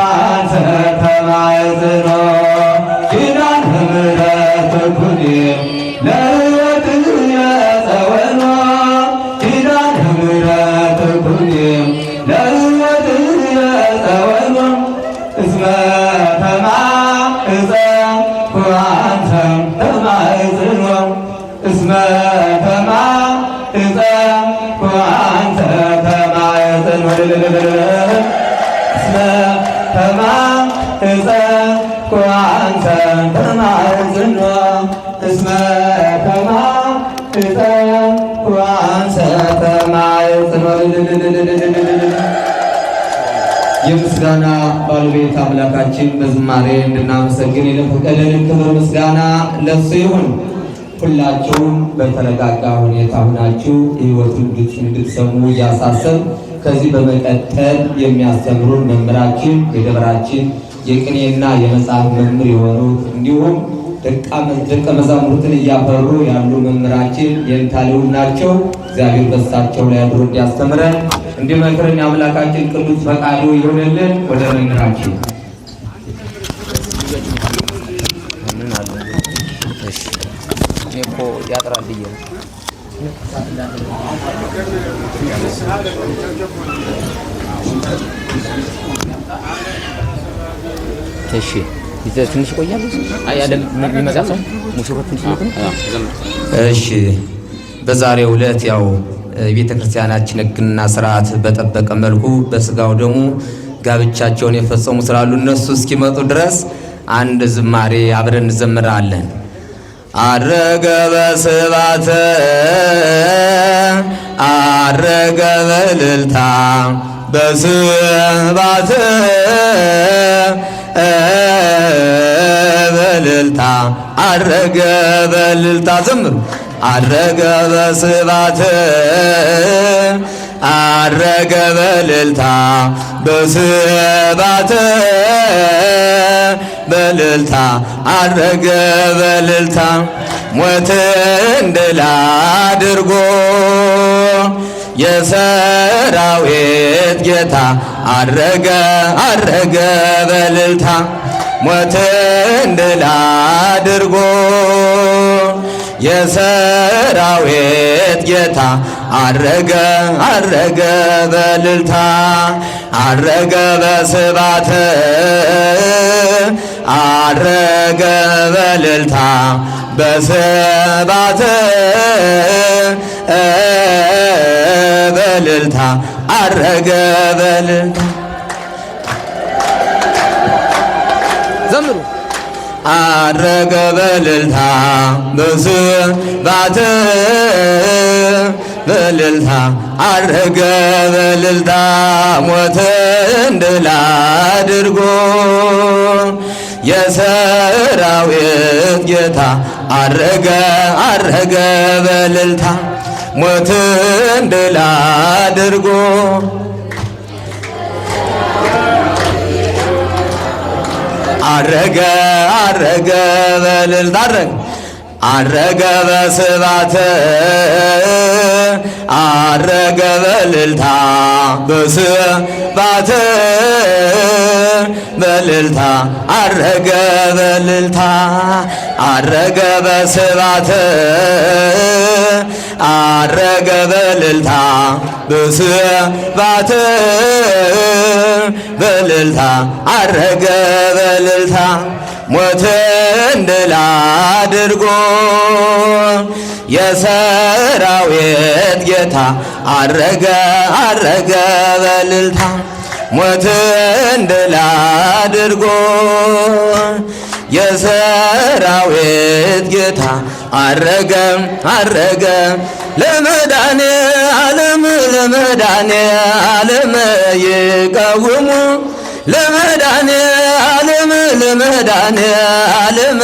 አንተ ተማጽኖ ኪዳነ ምሕረት ኩኒ ለሕይወትየ ጸወኖ ኪዳነ ምሕረት ኩኒ ለሕይወትየ ጸወኖ እስመ ተማኅፀንኩ አንተ ተማጽኖ እስመ ተማኅፀንኩ አንተ ተማጽኖ እስመ ተማኅፀንኩ አንተ ተማጽኖ እስመ ተማኅፀንኩ አንተ ተማጽኖ። የምስጋና ባለቤት አምላካችን በዝማሬ እንድናመሰግን የፈቀደልን ክብር ምስጋና ለሱ ይሁን። ሁላችሁም በተረጋጋ ሁኔታ ሁናችሁ የሕይወቱን ድምፅ እንድትሰሙ እያሳሰብ ከዚህ በመቀጠል የሚያስተምሩን መምህራችን የደብራችን የቅኔና የመጽሐፍ መምህር የሆኑት እንዲሁም ደቀ መዛሙርትን እያፈሩ ያሉ መምህራችን የንታሊውን ናቸው። እግዚአብሔር በሳቸው ላይ አድሮ እንዲያስተምረን እንዲመክረን የአምላካችን ቅዱስ ፈቃዱ ይሁንልን። ወደ መምህራችን። ምን አለ? እሺ፣ እኔ እኮ ያጥራል ብዬ ነው። እሺ፣ ትንሽ ይቆያል። አይ አይደል፣ የሚመጣ ሰው ሙሽሮች ትንሽ ነው። እሺ፣ በዛሬው ዕለት ያው የቤተ ክርስቲያናችን ሕግና ስርዓት በጠበቀ መልኩ በስጋው ደግሞ ጋብቻቸውን የፈጸሙ ስላሉ እነሱ እስኪመጡ ድረስ አንድ ዝማሬ አብረን እንዘምራለን። አረገ በስባት አረገ በእልልታ በስባት በእልልታ አረገ በእልልታ ዘምሩ። አረገ በስባት አረገ በእልልታ በስባት በእልልታ አረገ በእልልታ ሞትን ድል አድርጎ የሰራዊት ጌታ አረገ አረገ በእልልታ ሞትን ድል አድርጎ የሰራዊት ጌታ አረገ አረገ በእልልታ አረገ በስባት አረገ በእልልታ በስባት በእልልታ አረገ በእልልታ። ዘምሩ። አረገ በእልልታ በስባት በእልልታ አረገ በእልልታ ሞትን ድል አድርጎ የሰራዊት ጌታ አረገ አረገ በእልልታ ሞትን ድል አድርጎ አረገ አረገ በእልልታ አረገ አረገ በስባት አረገ በእልልታ በስባት በእልልታ አረገ በእልልታ አረገ በስባት አረገ በእልልታ በስባት በእልልታ አረገ በእልልታ ሞትን ድል አድርጎ የሰራዊት ጌታ አረገ አረገ በእልልታ ሞትን ድል አድርጎ የሰራዊት ጌታ አረገ አረገ ለመድኃኔ ዓለም ለመድኃኔ ዓለም ይቃወሙ ለመድኃኔ ዓለም ለመድኃኔ ዓለም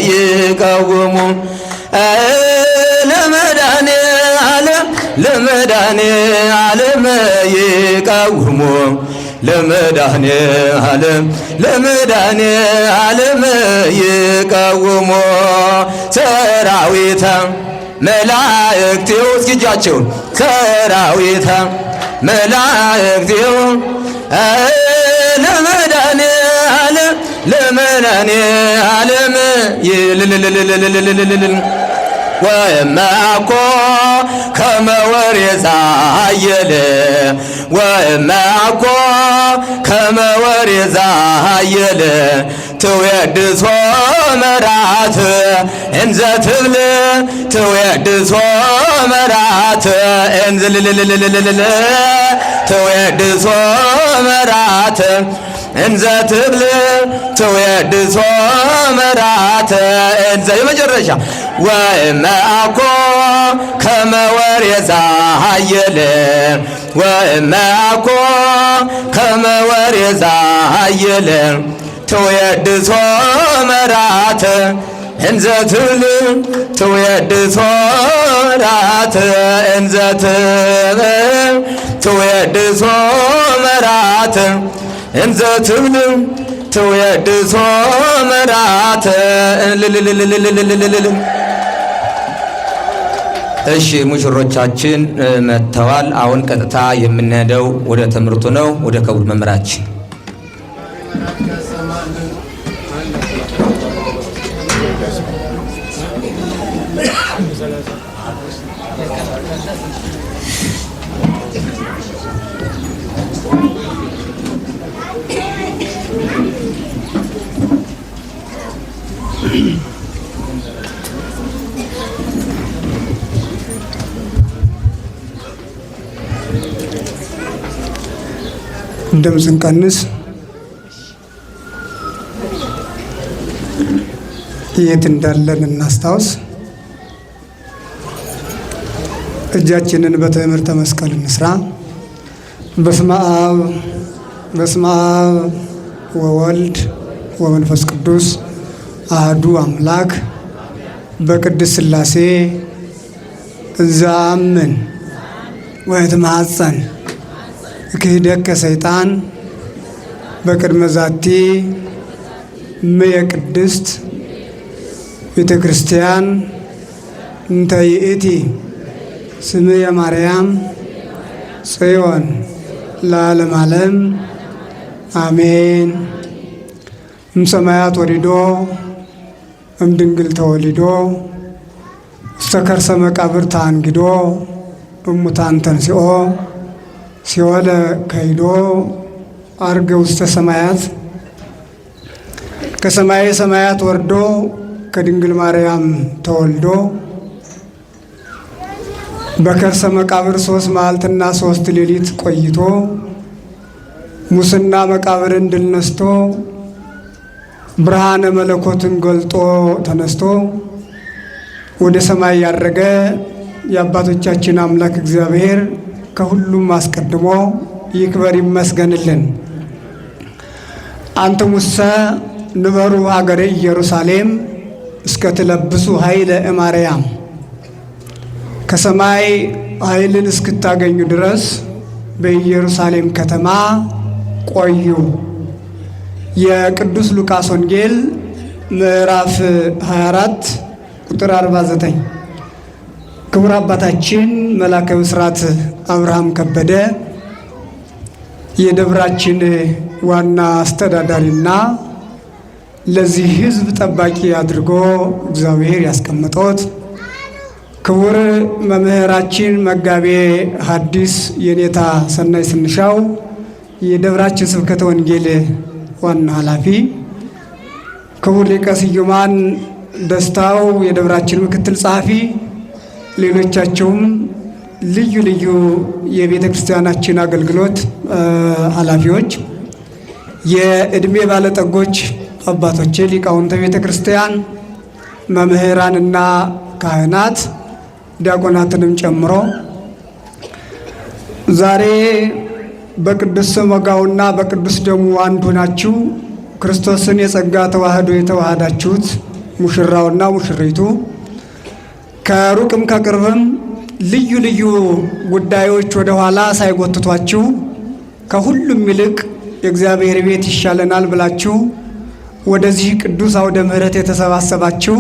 ይቃወሙ ለመድኃኔ ዓለም ለመድኃኔ ዓለም ይቃወሙ ለመድኃኔ ዓለም ለመድኃኔ ዓለም ይቃወሙ ሰራዊተ መላእክቴው እስኪ እጃቸውን ሰራዊተ መላእክቴው ለመድኃኔ ለመድኃኔዓለም ይልልልልልልልልል ወእመ አኮ ከመ ወሬዛ ኃየለ ወእመ አኮ ከመ ወሬዛ ኃየለ ትዌድሶ መራት እንዘ ትብል ትዌድሶ መራት እንዝልልልልልል ትዌድሶ መራት እንዘ ትብል ትዌድሶ መራት እንዘ የመጨረሻ ወእመ አኮ ከመ ወሬዛ ኃየለ ወእመ አኮ ከመ ወሬዛ ኃየለ ትዌድሶ መራት እንዘ ትብል ትዌድሶ መራት እንዘ ትብል ትዌድሶ መራት እንዘ ትብል ትዌድሶ መራት ልልልልልልልልል። እሺ ሙሽሮቻችን መጥተዋል። አሁን ቀጥታ የምንሄደው ወደ ትምህርቱ ነው፣ ወደ ክቡር መምህራችን። ድምፅ እንቀንስ። የት እንዳለን እናስታውስ። እጃችንን በትእምርተ መስቀል እንስራ። በስመ አብ በስመ አብ ወወልድ ወመንፈስ ቅዱስ አህዱ አምላክ በቅድስት ሥላሴ እንዘ አምን ወእትማሐፀን ክህደከ ሰይጣን በቅድመ ዛቲ እምየ ቅድስት ቤተ ክርስቲያን እንተ ይእቲ ስምየ ማርያም ጽዮን ለዓለም ዓለም አሜን። እምሰማያት ወሪዶ እምድንግል ተወሊዶ ውስተ ከርሰ መቃብር ተአንግዶ እሙታን ተንሥኦ ሲኦለ ከይዶ አርገ ውስተ ሰማያት ከሰማየ ሰማያት ወርዶ ከድንግል ማርያም ተወልዶ በከርሰ መቃብር 3 መዓልትና 3 ሌሊት ቆይቶ ሙስና መቃብርን ድል ነስቶ ብርሃነ መለኮትን ገልጦ ተነስቶ ወደ ሰማይ ያረገ የአባቶቻችን አምላክ እግዚአብሔር ከሁሉም አስቀድሞ ይክበር ይመስገንልን። አንትሙሰ ንበሩ ሀገረ ኢየሩሳሌም እስከ ትለብሱ ኃይለ እማርያም፣ ከሰማይ ኃይልን እስክታገኙ ድረስ በኢየሩሳሌም ከተማ ቆዩ። የቅዱስ ሉቃስ ወንጌል ምዕራፍ 24 ቁጥር 49። ክቡር አባታችን መላከ ብስራት አብርሃም ከበደ የደብራችን ዋና አስተዳዳሪና ለዚህ ሕዝብ ጠባቂ አድርጎ እግዚአብሔር ያስቀመጦት፣ ክቡር መምህራችን መጋቤ ሐዲስ የኔታ ሰናይ ስንሻው የደብራችን ስብከተ ወንጌል ዋና ኃላፊ፣ ክቡር ሊቀ ስዩማን ደስታው የደብራችን ምክትል ጸሐፊ፣ ሌሎቻቸውም ልዩ ልዩ የቤተ ክርስቲያናችን አገልግሎት ኃላፊዎች፣ የእድሜ ባለጠጎች አባቶቼ፣ ሊቃውንተ ቤተ ክርስቲያን፣ መምህራንና ካህናት፣ ዲያቆናትንም ጨምሮ ዛሬ በቅዱስ ሥጋውና በቅዱስ ደሙ አንዱ ናችሁ ክርስቶስን የጸጋ ተዋህዶ የተዋሃዳችሁት ሙሽራውና ሙሽሪቱ ከሩቅም ከቅርብም ልዩ ልዩ ጉዳዮች ወደ ኋላ ሳይጎትቷችሁ ከሁሉም ይልቅ የእግዚአብሔር ቤት ይሻለናል ብላችሁ ወደዚህ ቅዱስ አውደ ምሕረት የተሰባሰባችሁ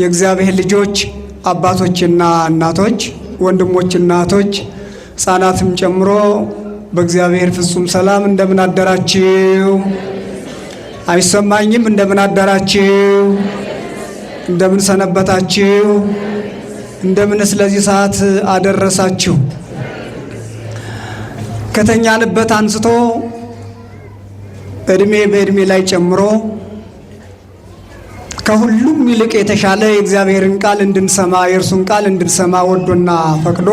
የእግዚአብሔር ልጆች አባቶችና እናቶች፣ ወንድሞችና እህቶች፣ ሕፃናትም ጨምሮ በእግዚአብሔር ፍጹም ሰላም እንደምን አደራችሁ? አይሰማኝም? እንደምን አደራችሁ? እንደምን ሰነበታችሁ? እንደምን ስለዚህ ሰዓት አደረሳችሁ? ከተኛንበት አንስቶ እድሜ በእድሜ ላይ ጨምሮ ከሁሉም ይልቅ የተሻለ የእግዚአብሔርን ቃል እንድንሰማ የእርሱን ቃል እንድንሰማ ወዶና ፈቅዶ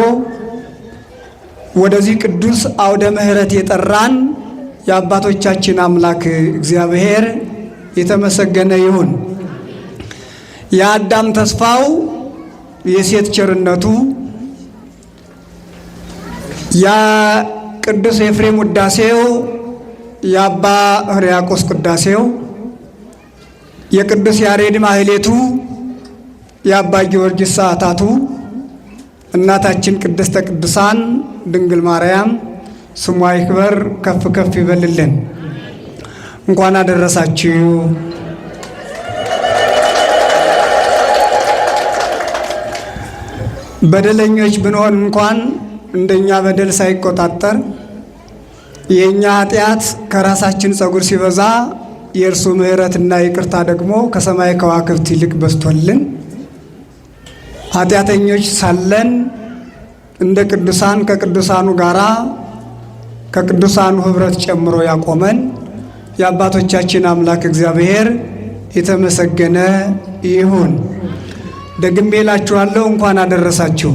ወደዚህ ቅዱስ አውደ ምሕረት የጠራን የአባቶቻችን አምላክ እግዚአብሔር የተመሰገነ ይሁን። የአዳም ተስፋው የሴት ቸርነቱ፣ የቅዱስ ኤፍሬም ውዳሴው፣ የአባ ሕርያቆስ ቅዳሴው፣ የቅዱስ ያሬድ ማህሌቱ፣ የአባ ጊዮርጊስ ሰዓታቱ፣ እናታችን ቅድስተ ቅዱሳን ድንግል ማርያም ስሟ ይክበር ከፍ ከፍ ይበልልን። እንኳን አደረሳችሁ። በደለኞች ብንሆን እንኳን እንደኛ በደል ሳይቆጣጠር የእኛ ኃጢአት ከራሳችን ጸጉር ሲበዛ የእርሱ ምሕረትና ይቅርታ ደግሞ ከሰማይ ከዋክብት ይልቅ በዝቶልን ኃጢአተኞች ሳለን እንደ ቅዱሳን ከቅዱሳኑ ጋራ ከቅዱሳኑ ኅብረት ጨምሮ ያቆመን የአባቶቻችን አምላክ እግዚአብሔር የተመሰገነ ይሁን። ደግሜ እላችኋለሁ እንኳን አደረሳችሁ።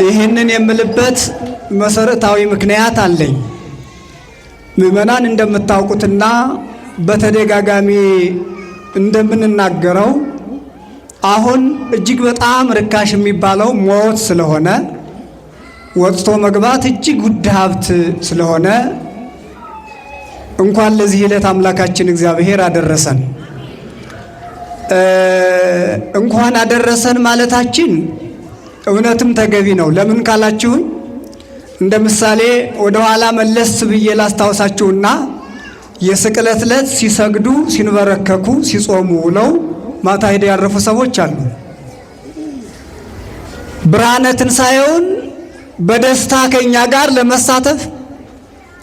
ይህንን የምልበት መሰረታዊ ምክንያት አለኝ። ምዕመናን እንደምታውቁትና በተደጋጋሚ እንደምንናገረው አሁን እጅግ በጣም ርካሽ የሚባለው ሞት ስለሆነ ወጥቶ መግባት እጅግ ውድ ሀብት ስለሆነ እንኳን ለዚህ ዕለት አምላካችን እግዚአብሔር አደረሰን። እንኳን አደረሰን ማለታችን እውነትም ተገቢ ነው። ለምን ካላችሁኝ እንደ ምሳሌ ወደ ኋላ መለስ ብዬ ላስታውሳችሁና የስቅለት ዕለት ሲሰግዱ ሲንበረከኩ ሲጾሙ ውለው ማታ ሄደው ያረፉ ሰዎች አሉ። ብርሃነ ትንሣኤውን በደስታ ከኛ ጋር ለመሳተፍ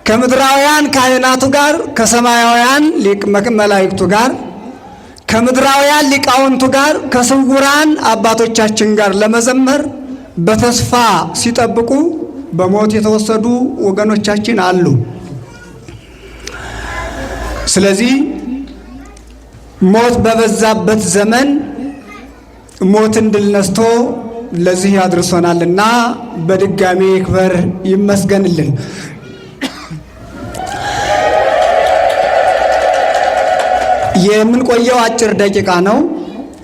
ከምድራውያን ካህናቱ ጋር ከሰማያውያን መላእክቱ ጋር ከምድራውያን ሊቃውንቱ ጋር ከስውራን አባቶቻችን ጋር ለመዘመር በተስፋ ሲጠብቁ በሞት የተወሰዱ ወገኖቻችን አሉ። ስለዚህ ሞት በበዛበት ዘመን ሞትን ድል ነስቶ ለዚህ አድርሶናልና በድጋሚ ይክበር ይመስገንልን። የምንቆየው አጭር ደቂቃ ነው።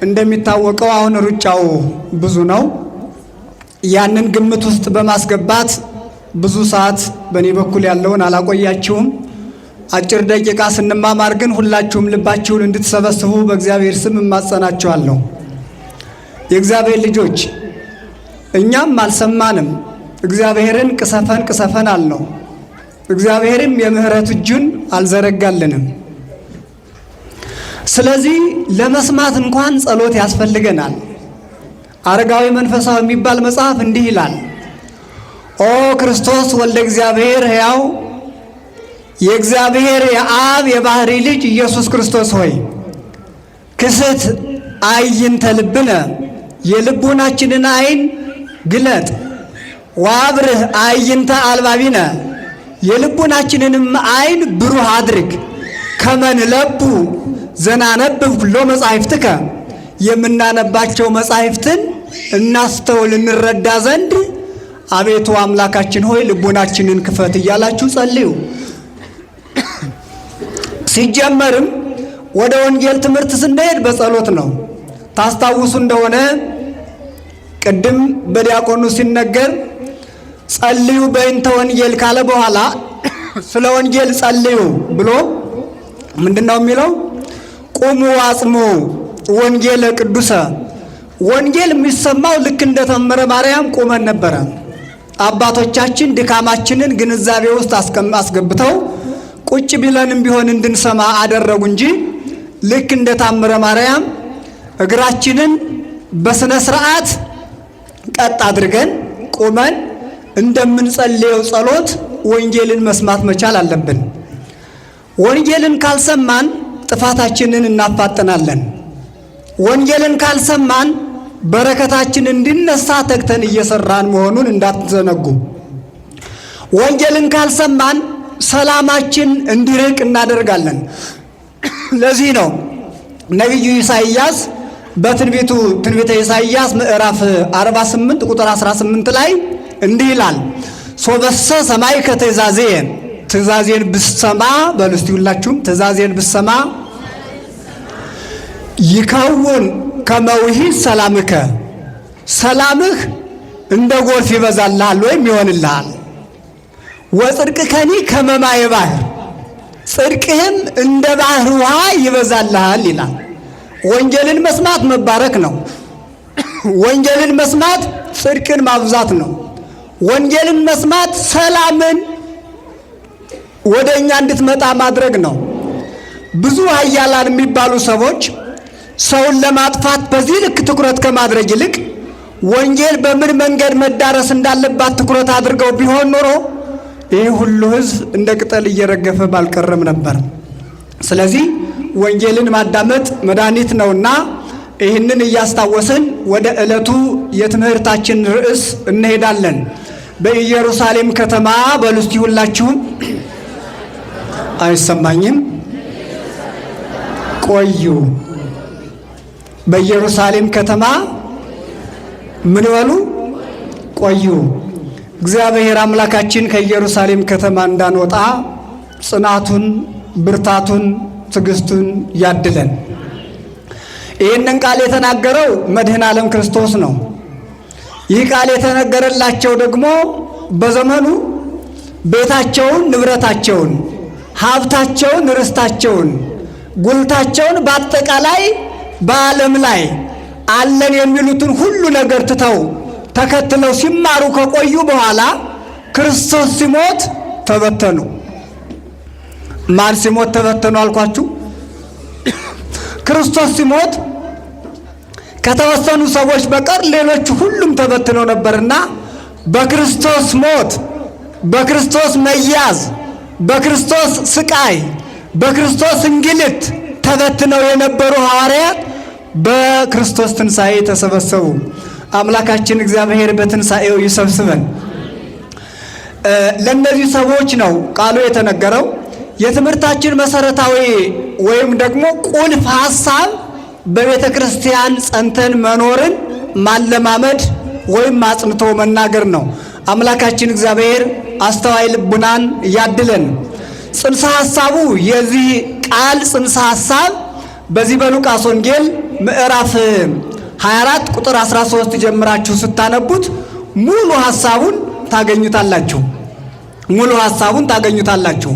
እንደሚታወቀው አሁን ሩጫው ብዙ ነው። ያንን ግምት ውስጥ በማስገባት ብዙ ሰዓት በእኔ በኩል ያለውን አላቆያችሁም። አጭር ደቂቃ ስንማማር ግን ሁላችሁም ልባችሁን እንድትሰበስቡ በእግዚአብሔር ስም እማጸናችኋለሁ። የእግዚአብሔር ልጆች እኛም አልሰማንም፣ እግዚአብሔርን ቅሰፈን ቅሰፈን አልነው። እግዚአብሔርም የምሕረት እጁን አልዘረጋልንም። ስለዚህ ለመስማት እንኳን ጸሎት ያስፈልገናል። አረጋዊ መንፈሳዊ የሚባል መጽሐፍ እንዲህ ይላል። ኦ ክርስቶስ ወልደ እግዚአብሔር ሕያው የእግዚአብሔር የአብ የባህሪ ልጅ ኢየሱስ ክርስቶስ ሆይ ክስት አዕይንተ ልብነ የልቡናችንን ዓይን ግለጥ፣ ወአብርህ አዕይንተ አልባቢነ የልቡናችንንም ዓይን ብሩህ አድርግ፣ ከመ ንለቡ ዘናነብብ ኩሎ መጻሕፍትከ የምናነባቸው መጻሕፍትን እናስተውል እንረዳ ዘንድ አቤቱ አምላካችን ሆይ ልቡናችንን ክፈት እያላችሁ ጸልዩ። ሲጀመርም ወደ ወንጌል ትምህርት ስንሄድ በጸሎት ነው። ታስታውሱ እንደሆነ ቅድም በዲያቆኑ ሲነገር ጸልዩ በእንተ ወንጌል ካለ በኋላ ስለ ወንጌል ጸልዩ ብሎ ምንድን ነው የሚለው? ቁሙ አጽሙ ወንጌለ ቅዱሰ። ወንጌል የሚሰማው ልክ እንደ ተመረ ማርያም ቁመን ነበረ። አባቶቻችን ድካማችንን ግንዛቤ ውስጥ አስገብተው ቁጭ ቢለንም ቢሆን እንድንሰማ አደረጉ እንጂ ልክ እንደ ታምረ ማርያም እግራችንን በስነ ስርዓት ቀጥ አድርገን ቁመን እንደምንጸልየው ጸሎት ወንጌልን መስማት መቻል አለብን። ወንጌልን ካልሰማን ጥፋታችንን እናፋጥናለን። ወንጌልን ካልሰማን በረከታችን እንዲነሳ ተግተን እየሰራን መሆኑን እንዳትዘነጉ። ወንጌልን ካልሰማን ሰላማችን እንዲርቅ እናደርጋለን። ለዚህ ነው ነቢዩ ኢሳይያስ በትንቢቱ ትንቢተ ኢሳይያስ ምዕራፍ 48 ቁጥር 18 ላይ እንዲህ ይላል፣ ሶበሰ ሰማዕከ ትእዛዜየ፣ ትእዛዜን ብሰማ በሉ እስቲ ሁላችሁም ትእዛዜን ብሰማ፣ ይከውን ከመ ውሒዝ ሰላምከ፣ ሰላምህ እንደ ጎርፍ ይበዛልሃል ወይም ይሆንልሃል። ወጽድቅከኒ ከመ ማየ ባሕር፣ ጽድቅህም እንደ ባህር ውሃ ይበዛልሃል ይላል። ወንጌልን መስማት መባረክ ነው። ወንጌልን መስማት ጽድቅን ማብዛት ነው። ወንጌልን መስማት ሰላምን ወደ እኛ እንድትመጣ ማድረግ ነው። ብዙ ኃያላን የሚባሉ ሰዎች ሰውን ለማጥፋት በዚህ ልክ ትኩረት ከማድረግ ይልቅ ወንጌል በምን መንገድ መዳረስ እንዳለባት ትኩረት አድርገው ቢሆን ኖሮ ይህ ሁሉ ሕዝብ እንደ ቅጠል እየረገፈ ባልቀረም ነበር። ስለዚህ ወንጌልን ማዳመጥ መድኃኒት ነውና ይህንን እያስታወስን ወደ ዕለቱ የትምህርታችን ርዕስ እንሄዳለን። በኢየሩሳሌም ከተማ በሉ እስቲ ሁላችሁም፣ አይሰማኝም፣ ቆዩ። በኢየሩሳሌም ከተማ ምን በሉ? ቆዩ። እግዚአብሔር አምላካችን ከኢየሩሳሌም ከተማ እንዳንወጣ ጽናቱን፣ ብርታቱን፣ ትዕግስቱን ያድለን። ይህንን ቃል የተናገረው መድኃኔ ዓለም ክርስቶስ ነው። ይህ ቃል የተነገረላቸው ደግሞ በዘመኑ ቤታቸውን፣ ንብረታቸውን፣ ሀብታቸውን፣ ርስታቸውን፣ ጉልታቸውን በአጠቃላይ በዓለም ላይ አለን የሚሉትን ሁሉ ነገር ትተው ተከትለው ሲማሩ ከቆዩ በኋላ ክርስቶስ ሲሞት ተበተኑ። ማን ሲሞት ተበተኑ አልኳችሁ? ክርስቶስ ሲሞት ከተወሰኑ ሰዎች በቀር ሌሎቹ ሁሉም ተበትነው ነበርና በክርስቶስ ሞት፣ በክርስቶስ መያዝ፣ በክርስቶስ ስቃይ፣ በክርስቶስ እንግልት ተበትነው የነበሩ ሐዋርያት በክርስቶስ ትንሣኤ ተሰበሰቡ። አምላካችን እግዚአብሔር በትንሣኤው ይሰብስበን። ለእነዚህ ሰዎች ነው ቃሉ የተነገረው። የትምህርታችን መሰረታዊ ወይም ደግሞ ቁልፍ ሐሳብ በቤተ ክርስቲያን ጸንተን መኖርን ማለማመድ ወይም አጽንቶ መናገር ነው። አምላካችን እግዚአብሔር አስተዋይ ልቡናን ያድለን። ጽንሰ ሐሳቡ የዚህ ቃል ጽንሰ ሐሳብ በዚህ በሉቃስ ወንጌል ምዕራፍ 24 ቁጥር 13 ጀምራችሁ ስታነቡት ሙሉ ሐሳቡን ታገኙታላችሁ። ሙሉ ሐሳቡን ታገኙታላችሁ።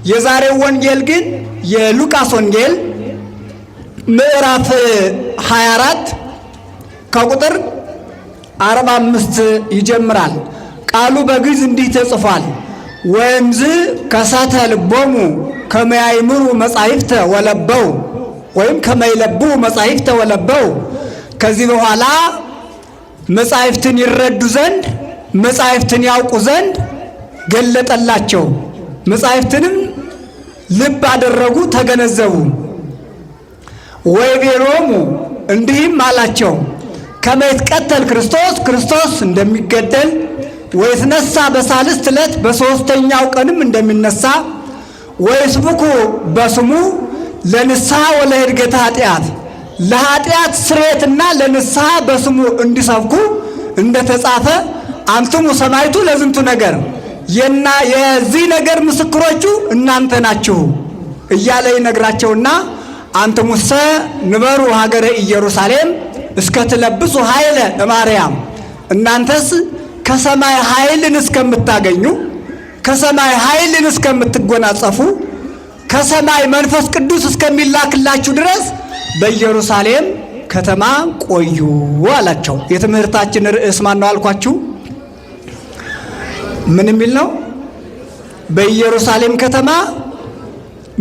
የዛሬው ወንጌል ግን የሉቃስ ወንጌል ምዕራፍ 24 ከቁጥር 45 ይጀምራል። ቃሉ በግዕዝ እንዲህ ተጽፏል። ወእምዝ ከሰተ ልቦሙ ከመ ያእምሩ መጻሕፍተ ወለበው ወይም ከመ ይለብቡ መጻሕፍተ ወለበው። ከዚህ በኋላ መጻሕፍትን ይረዱ ዘንድ መጻሕፍትን ያውቁ ዘንድ ገለጠላቸው። መጻሕፍትንም ልብ አደረጉ፣ ተገነዘቡ። ወይቤሎሙ እንዲህም አላቸው ከመ ይትቀተል ክርስቶስ ክርስቶስ እንደሚገደል፣ ወይትነሣ በሳልስት ዕለት በሦስተኛው ቀንም እንደሚነሳ፣ ወይስብኩ በስሙ ለንስሐ ወለኅድገተ ኃጢአት ለኃጢአት ስርየትና ለንስሐ በስሙ እንዲሰብኩ እንደተጻፈ አንትሙ ሰማዕቱ ለዝንቱ ነገር የና የዚህ ነገር ምስክሮቹ እናንተ ናችሁ እያለ ይነግራቸውና አንትሙሰ ንበሩ ሀገረ ኢየሩሳሌም እስከ ትለብሱ ኃይለ እማርያም፣ እናንተስ ከሰማይ ኃይልን እስከምታገኙ ከሰማይ ኃይልን እስከምትጎናጸፉ ከሰማይ መንፈስ ቅዱስ እስከሚላክላችሁ ድረስ በኢየሩሳሌም ከተማ ቆዩ አላቸው። የትምህርታችን ርዕስ ማን ነው አልኳችሁ? ምን የሚል ነው? በኢየሩሳሌም ከተማ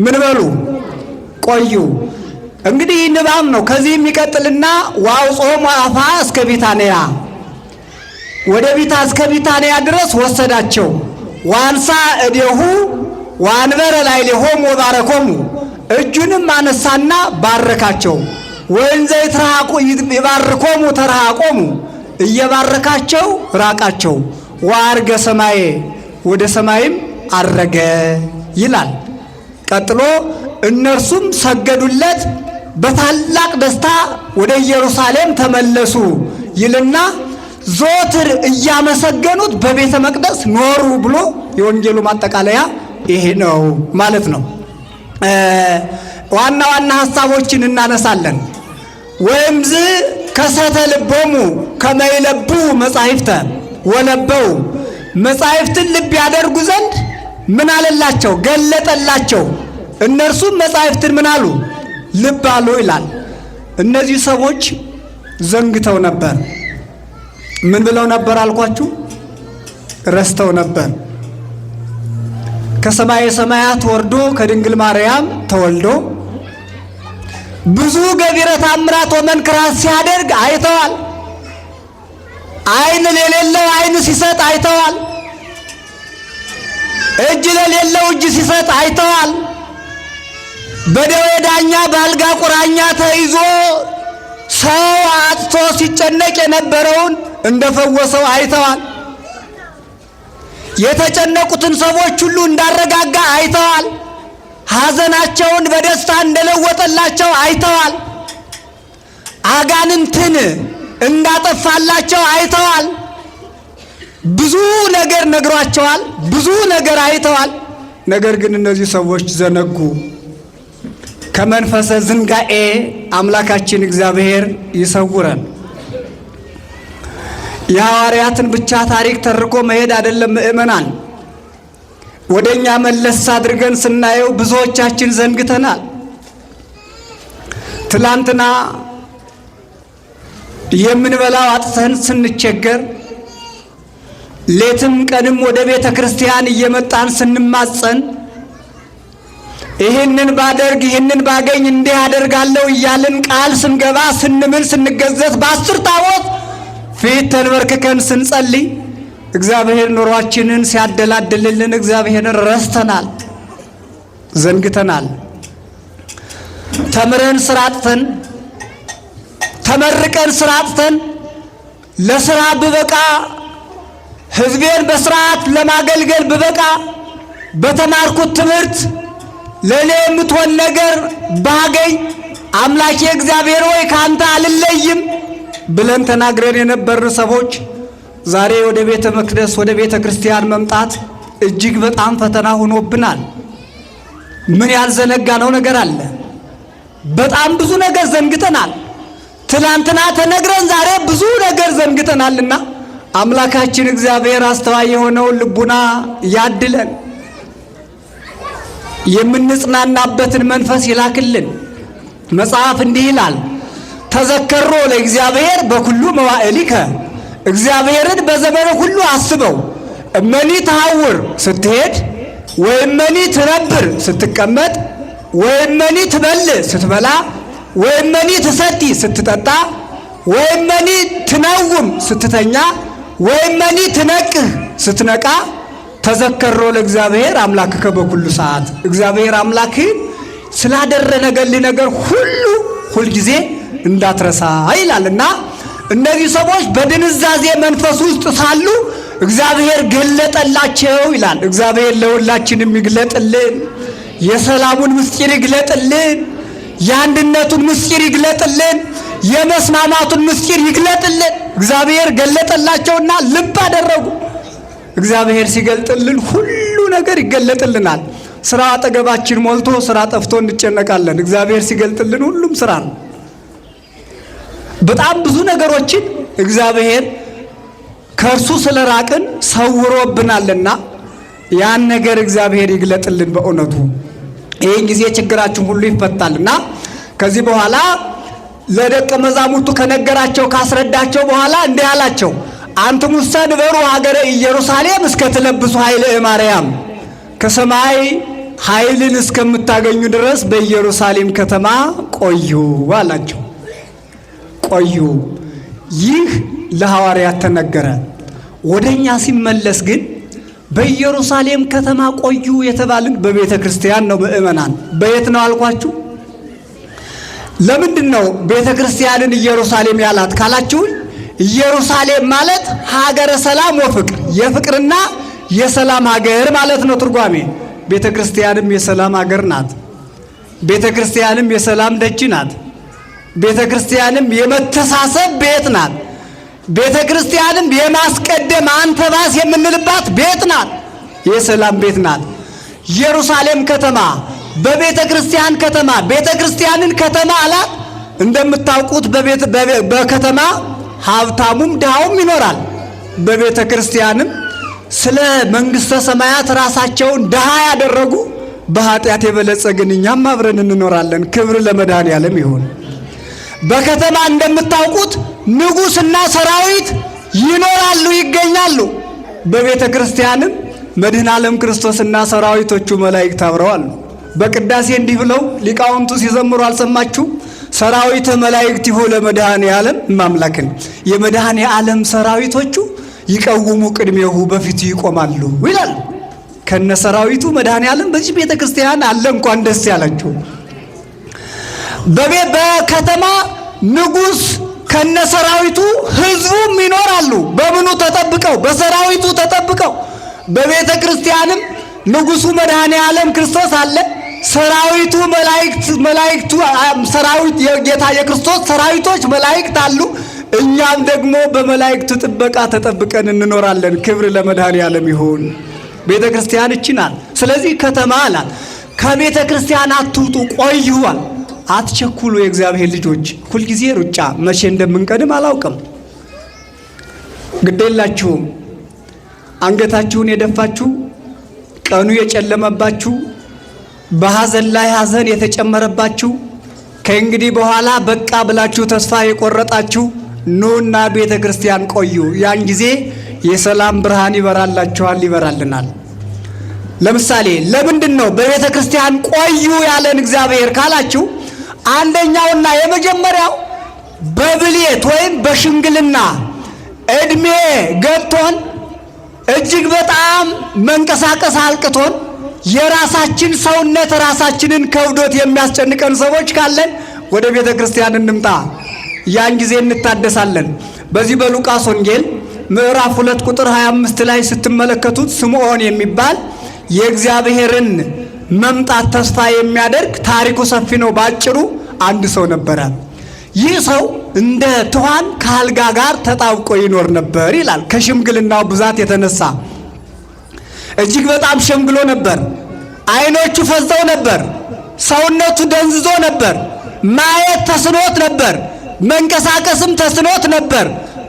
ምን በሉ ቆዩ። እንግዲህ ንባብ ነው። ከዚህ የሚቀጥልና ወአውጽሖሙ አፍአ እስከ ቢታንያ ወደ ቢታ እስከ ቢታንያ ድረስ ወሰዳቸው። ዋንሳ እዴሁ ወአንበረ ላዕሌሆሙ ወባረኮሙ፣ እጁንም አነሳና ባረካቸው። ወእንዘ ይትረሃቁ ይባርኮሙ ተረሃቆሙ፣ እየባረካቸው ራቃቸው። ወዐርገ ሰማየ፣ ወደ ሰማይም አረገ ይላል። ቀጥሎ እነርሱም ሰገዱለት፣ በታላቅ ደስታ ወደ ኢየሩሳሌም ተመለሱ ይልና ዘወትር እያመሰገኑት በቤተ መቅደስ ኖሩ ብሎ የወንጌሉ ማጠቃለያ ይሄ ነው ማለት ነው። ዋና ዋና ሀሳቦችን እናነሳለን። ወእምዝ ከሰተ ልቦሙ ከመ ይለብቡ መጻሕፍተ ወለበው፣ መጻሕፍትን ልብ ያደርጉ ዘንድ ምን አለላቸው? ገለጠላቸው። እነርሱም መጻሕፍትን ምን አሉ? ልብ አሉ ይላል። እነዚህ ሰዎች ዘንግተው ነበር። ምን ብለው ነበር አልኳችሁ? ረስተው ነበር። ከሰማየ ሰማያት ወርዶ ከድንግል ማርያም ተወልዶ ብዙ ገቢረ ተአምራት ወመንክራት ሲያደርግ አይተዋል። ዓይን ለሌለው ዓይን ሲሰጥ አይተዋል። እጅ ለሌለው እጅ ሲሰጥ አይተዋል። በደዌ ዳኛ በአልጋ ቁራኛ ተይዞ ሰው አጥቶ ሲጨነቅ የነበረውን እንደፈወሰው አይተዋል። የተጨነቁትን ሰዎች ሁሉ እንዳረጋጋ አይተዋል። ሐዘናቸውን በደስታ እንደለወጠላቸው አይተዋል። አጋንንትን እንዳጠፋላቸው አይተዋል። ብዙ ነገር ነግሯቸዋል። ብዙ ነገር አይተዋል። ነገር ግን እነዚህ ሰዎች ዘነጉ። ከመንፈሰ ዝንጋኤ አምላካችን እግዚአብሔር ይሰውረን። የሐዋርያትን ብቻ ታሪክ ተርኮ መሄድ አይደለም ምእመናን። ወደኛ መለስ አድርገን ስናየው ብዙዎቻችን ዘንግተናል። ትላንትና የምንበላው አጥተን ስንቸገር፣ ሌትም ቀንም ወደ ቤተ ክርስቲያን እየመጣን ስንማጸን፣ ይህንን ባደርግ ይህንን ባገኝ እንዲህ አደርጋለሁ እያልን ቃል ስንገባ፣ ስንምል፣ ስንገዘት፣ በ10 ታቦት ፊት ተንበርክከን ስንጸልይ እግዚአብሔር ኑሯችንን ሲያደላድልልን እግዚአብሔርን ረስተናል፣ ዘንግተናል። ተምረን ስራ አጥተን፣ ተመርቀን ስራ አጥተን፣ ለስራ ብበቃ፣ ሕዝቤን በስርዓት ለማገልገል ብበቃ፣ በተማርኩት ትምህርት ለእኔ የምትሆን ነገር ባገኝ፣ አምላኬ እግዚአብሔር ወይ ከአንተ አልለይም ብለን ተናግረን የነበርን ሰዎች ዛሬ ወደ ቤተ መቅደስ ወደ ቤተ ክርስቲያን መምጣት እጅግ በጣም ፈተና ሆኖብናል። ምን ያልዘነጋነው ነገር አለ? በጣም ብዙ ነገር ዘንግተናል። ትላንትና ተነግረን ዛሬ ብዙ ነገር ዘንግተናልና አምላካችን እግዚአብሔር አስተዋይ የሆነውን ልቡና ያድለን። የምንጽናናበትን መንፈስ ይላክልን። መጽሐፍ እንዲህ ይላል፣ ተዘከሮ ለእግዚአብሔር በኩሉ መዋዕሊከ፣ እግዚአብሔርን በዘመኑ ሁሉ አስበው። እመኒ ተሐውር ስትሄድ፣ ወእመኒ ትነብር ስትቀመጥ፣ ወእመኒ ትበልዕ ስትበላ፣ ወእመኒ ትሰቲ ስትጠጣ፣ ወእመኒ ትነውም ስትተኛ፣ ወእመኒ ትነቅህ ስትነቃ፣ ተዘከሮ ለእግዚአብሔር አምላክከ በኩሉ ሰዓት፣ እግዚአብሔር አምላክህን ስላደረገልህ ነገር ሁሉ ሁልጊዜ እንዳትረሳ ይላልና እነዚህ ሰዎች በድንዛዜ መንፈስ ውስጥ ሳሉ እግዚአብሔር ገለጠላቸው ይላል። እግዚአብሔር ለሁላችንም ይግለጥልን። የሰላሙን ምስጢር ይግለጥልን። የአንድነቱን ምስጢር ይግለጥልን። የመስማማቱን ምስጢር ይግለጥልን። እግዚአብሔር ገለጠላቸውና ልብ አደረጉ። እግዚአብሔር ሲገልጥልን ሁሉ ነገር ይገለጥልናል። ስራ አጠገባችን ሞልቶ ስራ ጠፍቶ እንጨነቃለን። እግዚአብሔር ሲገልጥልን ሁሉም ስራ ነው። በጣም ብዙ ነገሮችን እግዚአብሔር ከእርሱ ስለራቅን ሰውሮብናልና ያን ነገር እግዚአብሔር ይግለጥልን። በእውነቱ ይህን ጊዜ ችግራችን ሁሉ ይፈታልና ከዚህ በኋላ ለደቀ መዛሙርቱ ከነገራቸው ካስረዳቸው በኋላ እንዲህ አላቸው፣ አንትሙሰ ንበሩ ሀገረ ኢየሩሳሌም እስከ ትለብሱ ኃይለ እማርያም፣ ከሰማይ ኃይልን እስከምታገኙ ድረስ በኢየሩሳሌም ከተማ ቆዩ አላቸው። ቆዩ። ይህ ለሐዋርያት ተነገረ። ወደኛ ሲመለስ ግን በኢየሩሳሌም ከተማ ቆዩ የተባልን በቤተ ክርስቲያን ነው። ምእመናን በየት ነው አልኳችሁ? ለምንድን ነው ቤተ ክርስቲያንን ኢየሩሳሌም ያላት ካላችሁን፣ ኢየሩሳሌም ማለት ሀገረ ሰላም ወፍቅር፣ የፍቅርና የሰላም ሀገር ማለት ነው ትርጓሜ። ቤተ ክርስቲያንም የሰላም ሀገር ናት። ቤተ ክርስቲያንም የሰላም ደጅ ናት። ቤተ ክርስቲያንም የመተሳሰብ ቤት ናት። ቤተ ክርስቲያንም የማስቀደም አንተ ባስ የምንልባት ቤት ናት። የሰላም ቤት ናት። ኢየሩሳሌም ከተማ በቤተ ክርስቲያን ከተማ፣ ቤተ ክርስቲያንን ከተማ አላት። እንደምታውቁት በከተማ ሀብታሙም ድሃውም ይኖራል። በቤተ ክርስቲያንም ስለ መንግሥተ ሰማያት ራሳቸውን ድሃ ያደረጉ፣ በኃጢአት የበለጸግን እኛም አብረን እንኖራለን። ክብር ለመድኃኔዓለም ይሁን። በከተማ እንደምታውቁት ንጉሥና ሰራዊት ይኖራሉ፣ ይገኛሉ። በቤተ ክርስቲያንም መድኃኔ ዓለም ክርስቶስና ሰራዊቶቹ መላእክት አብረው አሉ። በቅዳሴ እንዲህ ብለው ሊቃውንቱ ሲዘምሩ አልሰማችሁ? ሰራዊተ መላእክት ይሁ ለመድኃኔ ዓለም እማምላክን፣ የመድኃኔ ዓለም ሰራዊቶቹ ይቀውሙ ቅድሜሁ፣ በፊቱ ይቆማሉ ይላል። ከነ ሰራዊቱ መድኃኔ ዓለም በዚህ ቤተ ክርስቲያን አለ። እንኳን ደስ ያላችሁ። በከተማ ንጉሥ ከነ ሰራዊቱ ህዝቡም ይኖራሉ። በምኑ ተጠብቀው? በሰራዊቱ ተጠብቀው። በቤተ ክርስቲያንም ንጉሱ መድኃኔ ዓለም ክርስቶስ አለ። ሰራዊቱ መላእክት፣ መላእክቱ ሰራዊት የጌታ የክርስቶስ ሰራዊቶች መላእክት አሉ። እኛም ደግሞ በመላእክቱ ጥበቃ ተጠብቀን እንኖራለን። ክብር ለመድኃኔ ዓለም ይሁን። ቤተ ክርስቲያን እቺ ናት። ስለዚህ ከተማ አላት። ከቤተ ክርስቲያን አትውጡ፣ ቆዩዋል። አትቸኩሉ። የእግዚአብሔር ልጆች፣ ሁልጊዜ ሩጫ፣ መቼ እንደምንቀድም አላውቅም። ግዴላችሁም። አንገታችሁን የደፋችሁ፣ ቀኑ የጨለመባችሁ፣ በሐዘን ላይ ሐዘን የተጨመረባችሁ፣ ከእንግዲህ በኋላ በቃ ብላችሁ ተስፋ የቆረጣችሁ ኑና ቤተ ክርስቲያን ቆዩ። ያን ጊዜ የሰላም ብርሃን ይበራላችኋል፣ ይበራልናል። ለምሳሌ ለምንድን ነው በቤተ ክርስቲያን ቆዩ ያለን እግዚአብሔር ካላችሁ፣ አንደኛውና የመጀመሪያው በብልየት ወይም በሽምግልና እድሜ ገጥቶን፣ እጅግ በጣም መንቀሳቀስ አልቅቶን፣ የራሳችን ሰውነት ራሳችንን ከብዶት የሚያስጨንቀን ሰዎች ካለን ወደ ቤተ ክርስቲያን እንምጣ። ያን ጊዜ እንታደሳለን። በዚህ በሉቃስ ወንጌል ምዕራፍ 2 ቁጥር 25 ላይ ስትመለከቱት ስምዖን የሚባል የእግዚአብሔርን መምጣት ተስፋ የሚያደርግ፣ ታሪኩ ሰፊ ነው። ባጭሩ አንድ ሰው ነበረ። ይህ ሰው እንደ ትኋን ከአልጋ ጋር ተጣብቆ ይኖር ነበር ይላል። ከሽምግልናው ብዛት የተነሳ እጅግ በጣም ሸምግሎ ነበር። ዓይኖቹ ፈዘው ነበር። ሰውነቱ ደንዝዞ ነበር። ማየት ተስኖት ነበር። መንቀሳቀስም ተስኖት ነበር።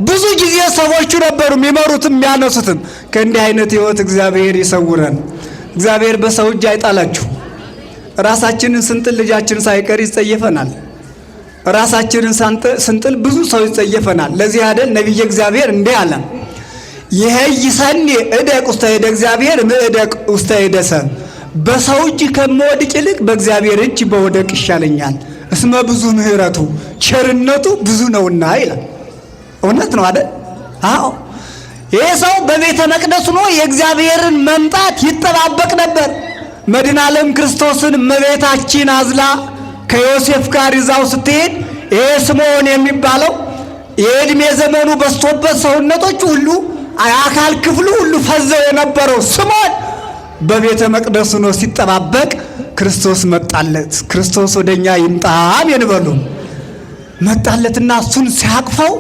ብዙ ጊዜ ሰዎቹ ነበሩ የሚመሩትም የሚያነሱትም። ከእንዲህ አይነት ሕይወት እግዚአብሔር ይሰውረን። እግዚአብሔር በሰው እጅ አይጣላችሁ። ራሳችንን ስንጥል ልጃችን ሳይቀር ይጸየፈናል። ራሳችንን ስንጥል ብዙ ሰው ይጸየፈናል። ለዚህ አይደል ነቢየ እግዚአብሔር እንዲህ አለ፣ ይሄይሰኒ እደቅ ውስተ እደ እግዚአብሔር እምእደቅ ውስተ እደ ሰብእ፣ በሰው እጅ ከምወድቅ ይልቅ በእግዚአብሔር እጅ በወደቅ ይሻለኛል፣ እስመ ብዙ ምሕረቱ፣ ቸርነቱ ብዙ ነውና ይላል። እውነት ነው አይደል? አዎ። ይህ ሰው በቤተ መቅደስ ሆኖ የእግዚአብሔርን መምጣት ይጠባበቅ ነበር። መድኃኔ ዓለም ክርስቶስን እመቤታችን አዝላ ከዮሴፍ ጋር ይዛው ስትሄድ ይሄ ስምዖን የሚባለው የዕድሜ ዘመኑ በዝቶበት ሰውነቶች ሁሉ አካል ክፍሉ ሁሉ ፈዘው የነበረው ስምዖን በቤተ መቅደሱ ነው ሲጠባበቅ ክርስቶስ መጣለት። ክርስቶስ ወደኛ ይምጣ አሜን በሉ። መጣለትና እሱን ሲያቅፈው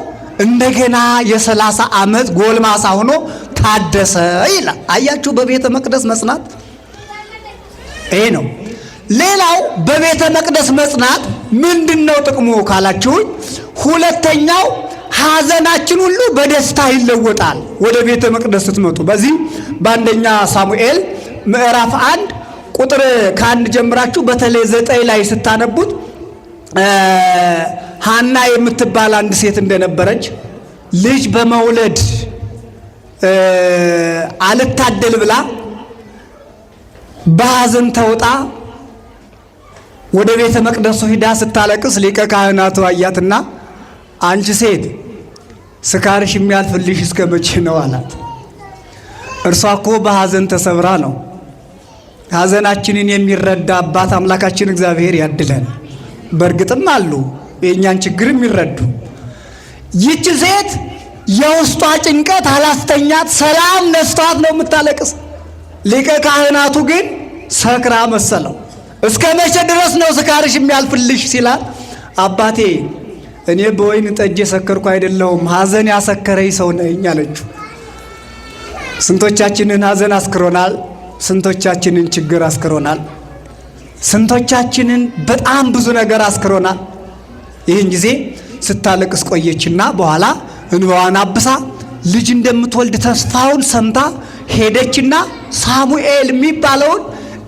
እንደገና የ30 ዓመት ጎልማሳ ሆኖ ታደሰ ይላል። አያችሁ፣ በቤተ መቅደስ መጽናት ይሄ ነው። ሌላው በቤተ መቅደስ መጽናት ምንድን ነው ጥቅሙ ካላችሁኝ፣ ሁለተኛው ሐዘናችን ሁሉ በደስታ ይለወጣል። ወደ ቤተ መቅደስ ስትመጡ በዚህ በአንደኛ ሳሙኤል ምዕራፍ 1 ቁጥር ከ1 ጀምራችሁ በተለይ 9 ላይ ስታነቡት ሐና የምትባል አንድ ሴት እንደነበረች፣ ልጅ በመውለድ አልታደል ብላ በሐዘን ተውጣ ወደ ቤተ መቅደሱ ሂዳ ስታለቅስ ሊቀ ካህናቱ አያትና አንቺ ሴት፣ ስካርሽ የሚያልፍልሽ እስከ መቼ ነው አላት። እርሷ እኮ በሐዘን ተሰብራ ነው። ሐዘናችንን የሚረዳ አባት አምላካችን እግዚአብሔር ያድለን። በእርግጥም አሉ የእኛን ችግር የሚረዱ። ይቺ ሴት የውስጧ ጭንቀት አላስተኛት፣ ሰላም ነስቷት ነው የምታለቅስ። ሊቀ ካህናቱ ግን ሰክራ መሰለው። እስከ መቼ ድረስ ነው ስካርሽ የሚያልፍልሽ ሲላት፣ አባቴ እኔ በወይን ጠጅ የሰከርኩ አይደለሁም፣ ሐዘን ያሰከረኝ ሰው ነኝ አለችው። ስንቶቻችንን ሐዘን አስክሮናል? ስንቶቻችንን ችግር አስክሮናል? ስንቶቻችንን በጣም ብዙ ነገር አስክሮናል። ይህን ጊዜ ስታለቅስ ቆየችና በኋላ እንባዋን አብሳ ልጅ እንደምትወልድ ተስፋውን ሰምታ ሄደችና ሳሙኤል የሚባለውን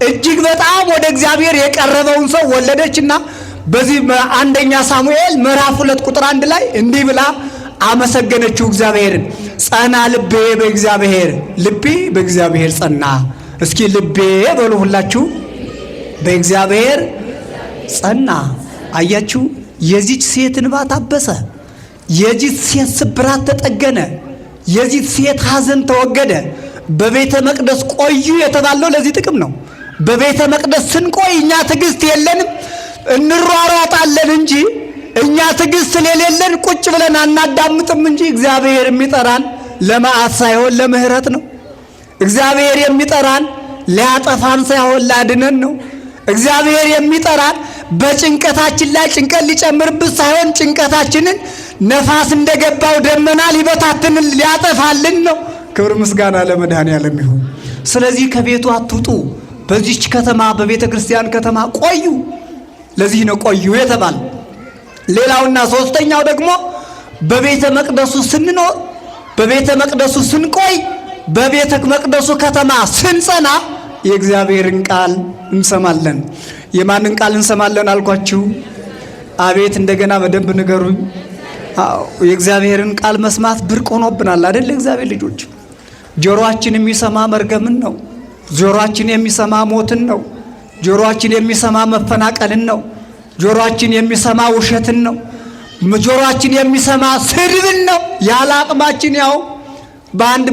እጅግ በጣም ወደ እግዚአብሔር የቀረበውን ሰው ወለደችና በዚህ አንደኛ ሳሙኤል ምዕራፍ 2 ቁጥር 1 ላይ እንዲህ ብላ አመሰገነችው እግዚአብሔርን። ጸና ልቤ በእግዚአብሔር፣ ልቤ በእግዚአብሔር ጸና። እስኪ ልቤ በሉ ሁላችሁ፣ በእግዚአብሔር ጸና። አያችሁ፣ የዚች ሴት እንባ ታበሰ። የዚች ሴት ስብራት ተጠገነ። የዚች ሴት ሐዘን ተወገደ። በቤተ መቅደስ ቆዩ የተባለው ለዚህ ጥቅም ነው። በቤተ መቅደስ ስንቆይ እኛ ትዕግስት የለንም፣ እንሯሯጣለን እንጂ፣ እኛ ትዕግስት ስለሌለን ቁጭ ብለን አናዳምጥም እንጂ እግዚአብሔር የሚጠራን ለመዓት ሳይሆን ለምሕረት ነው። እግዚአብሔር የሚጠራን ሊያጠፋን ሳይሆን ሊያድነን ነው። እግዚአብሔር የሚጠራን በጭንቀታችን ላይ ጭንቀት ሊጨምርብን ሳይሆን ጭንቀታችንን ነፋስ እንደገባው ደመና ሊበታትንን ሊያጠፋልን ነው። ክብር ምስጋና ለመድኃኔዓለም ይሁን። ስለዚህ ከቤቱ አትውጡ። በዚች ከተማ በቤተ ክርስቲያን ከተማ ቆዩ። ለዚህ ነው ቆዩ የተባለ። ሌላውና ሶስተኛው ደግሞ በቤተ መቅደሱ ስንኖር፣ በቤተ መቅደሱ ስንቆይ፣ በቤተ መቅደሱ ከተማ ስንጸና የእግዚአብሔርን ቃል እንሰማለን። የማንን ቃል እንሰማለን አልኳችሁ? አቤት፣ እንደገና በደንብ ንገሩኝ። አዎ፣ የእግዚአብሔርን ቃል መስማት ብርቅ ሆኖብናል አይደል? የእግዚአብሔር ልጆች፣ ጆሮአችን የሚሰማ መርገምን ነው። ጆሮአችን የሚሰማ ሞትን ነው። ጆሮአችን የሚሰማ መፈናቀልን ነው። ጆሮአችን የሚሰማ ውሸትን ነው። ጆሮአችን የሚሰማ ስድብን ነው። ያለ አቅማችን ያው በአንድ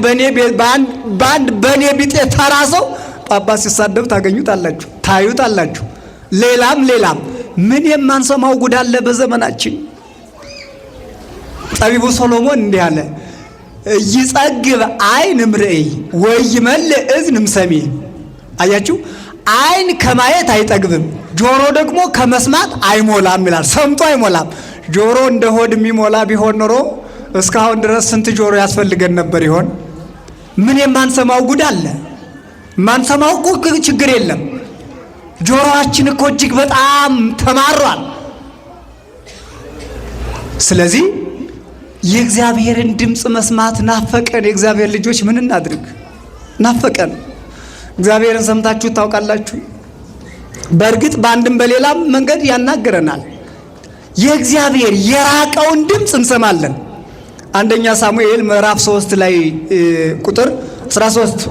በኔ ቢጤ ተራ ሰው ጳጳስ ሲሳደብ ታገኙታላችሁ፣ ታዩታላችሁ። ሌላም ሌላም ምን የማንሰማው ጉድ አለ በዘመናችን። ጠቢቡ ሶሎሞን እንዲህ አለ፣ ኢይጸግብ ዓይን እምርእይ ወኢይመልእ እዝን እምሰሚዕ። አያችሁ፣ ዓይን ከማየት አይጠግብም፣ ጆሮ ደግሞ ከመስማት አይሞላም ይላል። ሰምቶ አይሞላም። ጆሮ እንደ ሆድ የሚሞላ ቢሆን ኖሮ እስካሁን ድረስ ስንት ጆሮ ያስፈልገን ነበር ይሆን? ምን የማንሰማው ጉድ አለ? ማንሰማው እኮ ችግር የለም። ጆሮአችን እኮ እጅግ በጣም ተማሯል። ስለዚህ የእግዚአብሔርን ድምፅ መስማት ናፈቀን። የእግዚአብሔር ልጆች ምን እናድርግ? ናፈቀን። እግዚአብሔርን ሰምታችሁ ታውቃላችሁ? በእርግጥ በአንድም በሌላም መንገድ ያናግረናል። የእግዚአብሔር የራቀውን ድምፅ እንሰማለን። አንደኛ ሳሙኤል ምዕራፍ 3 ላይ ቁጥር 13፣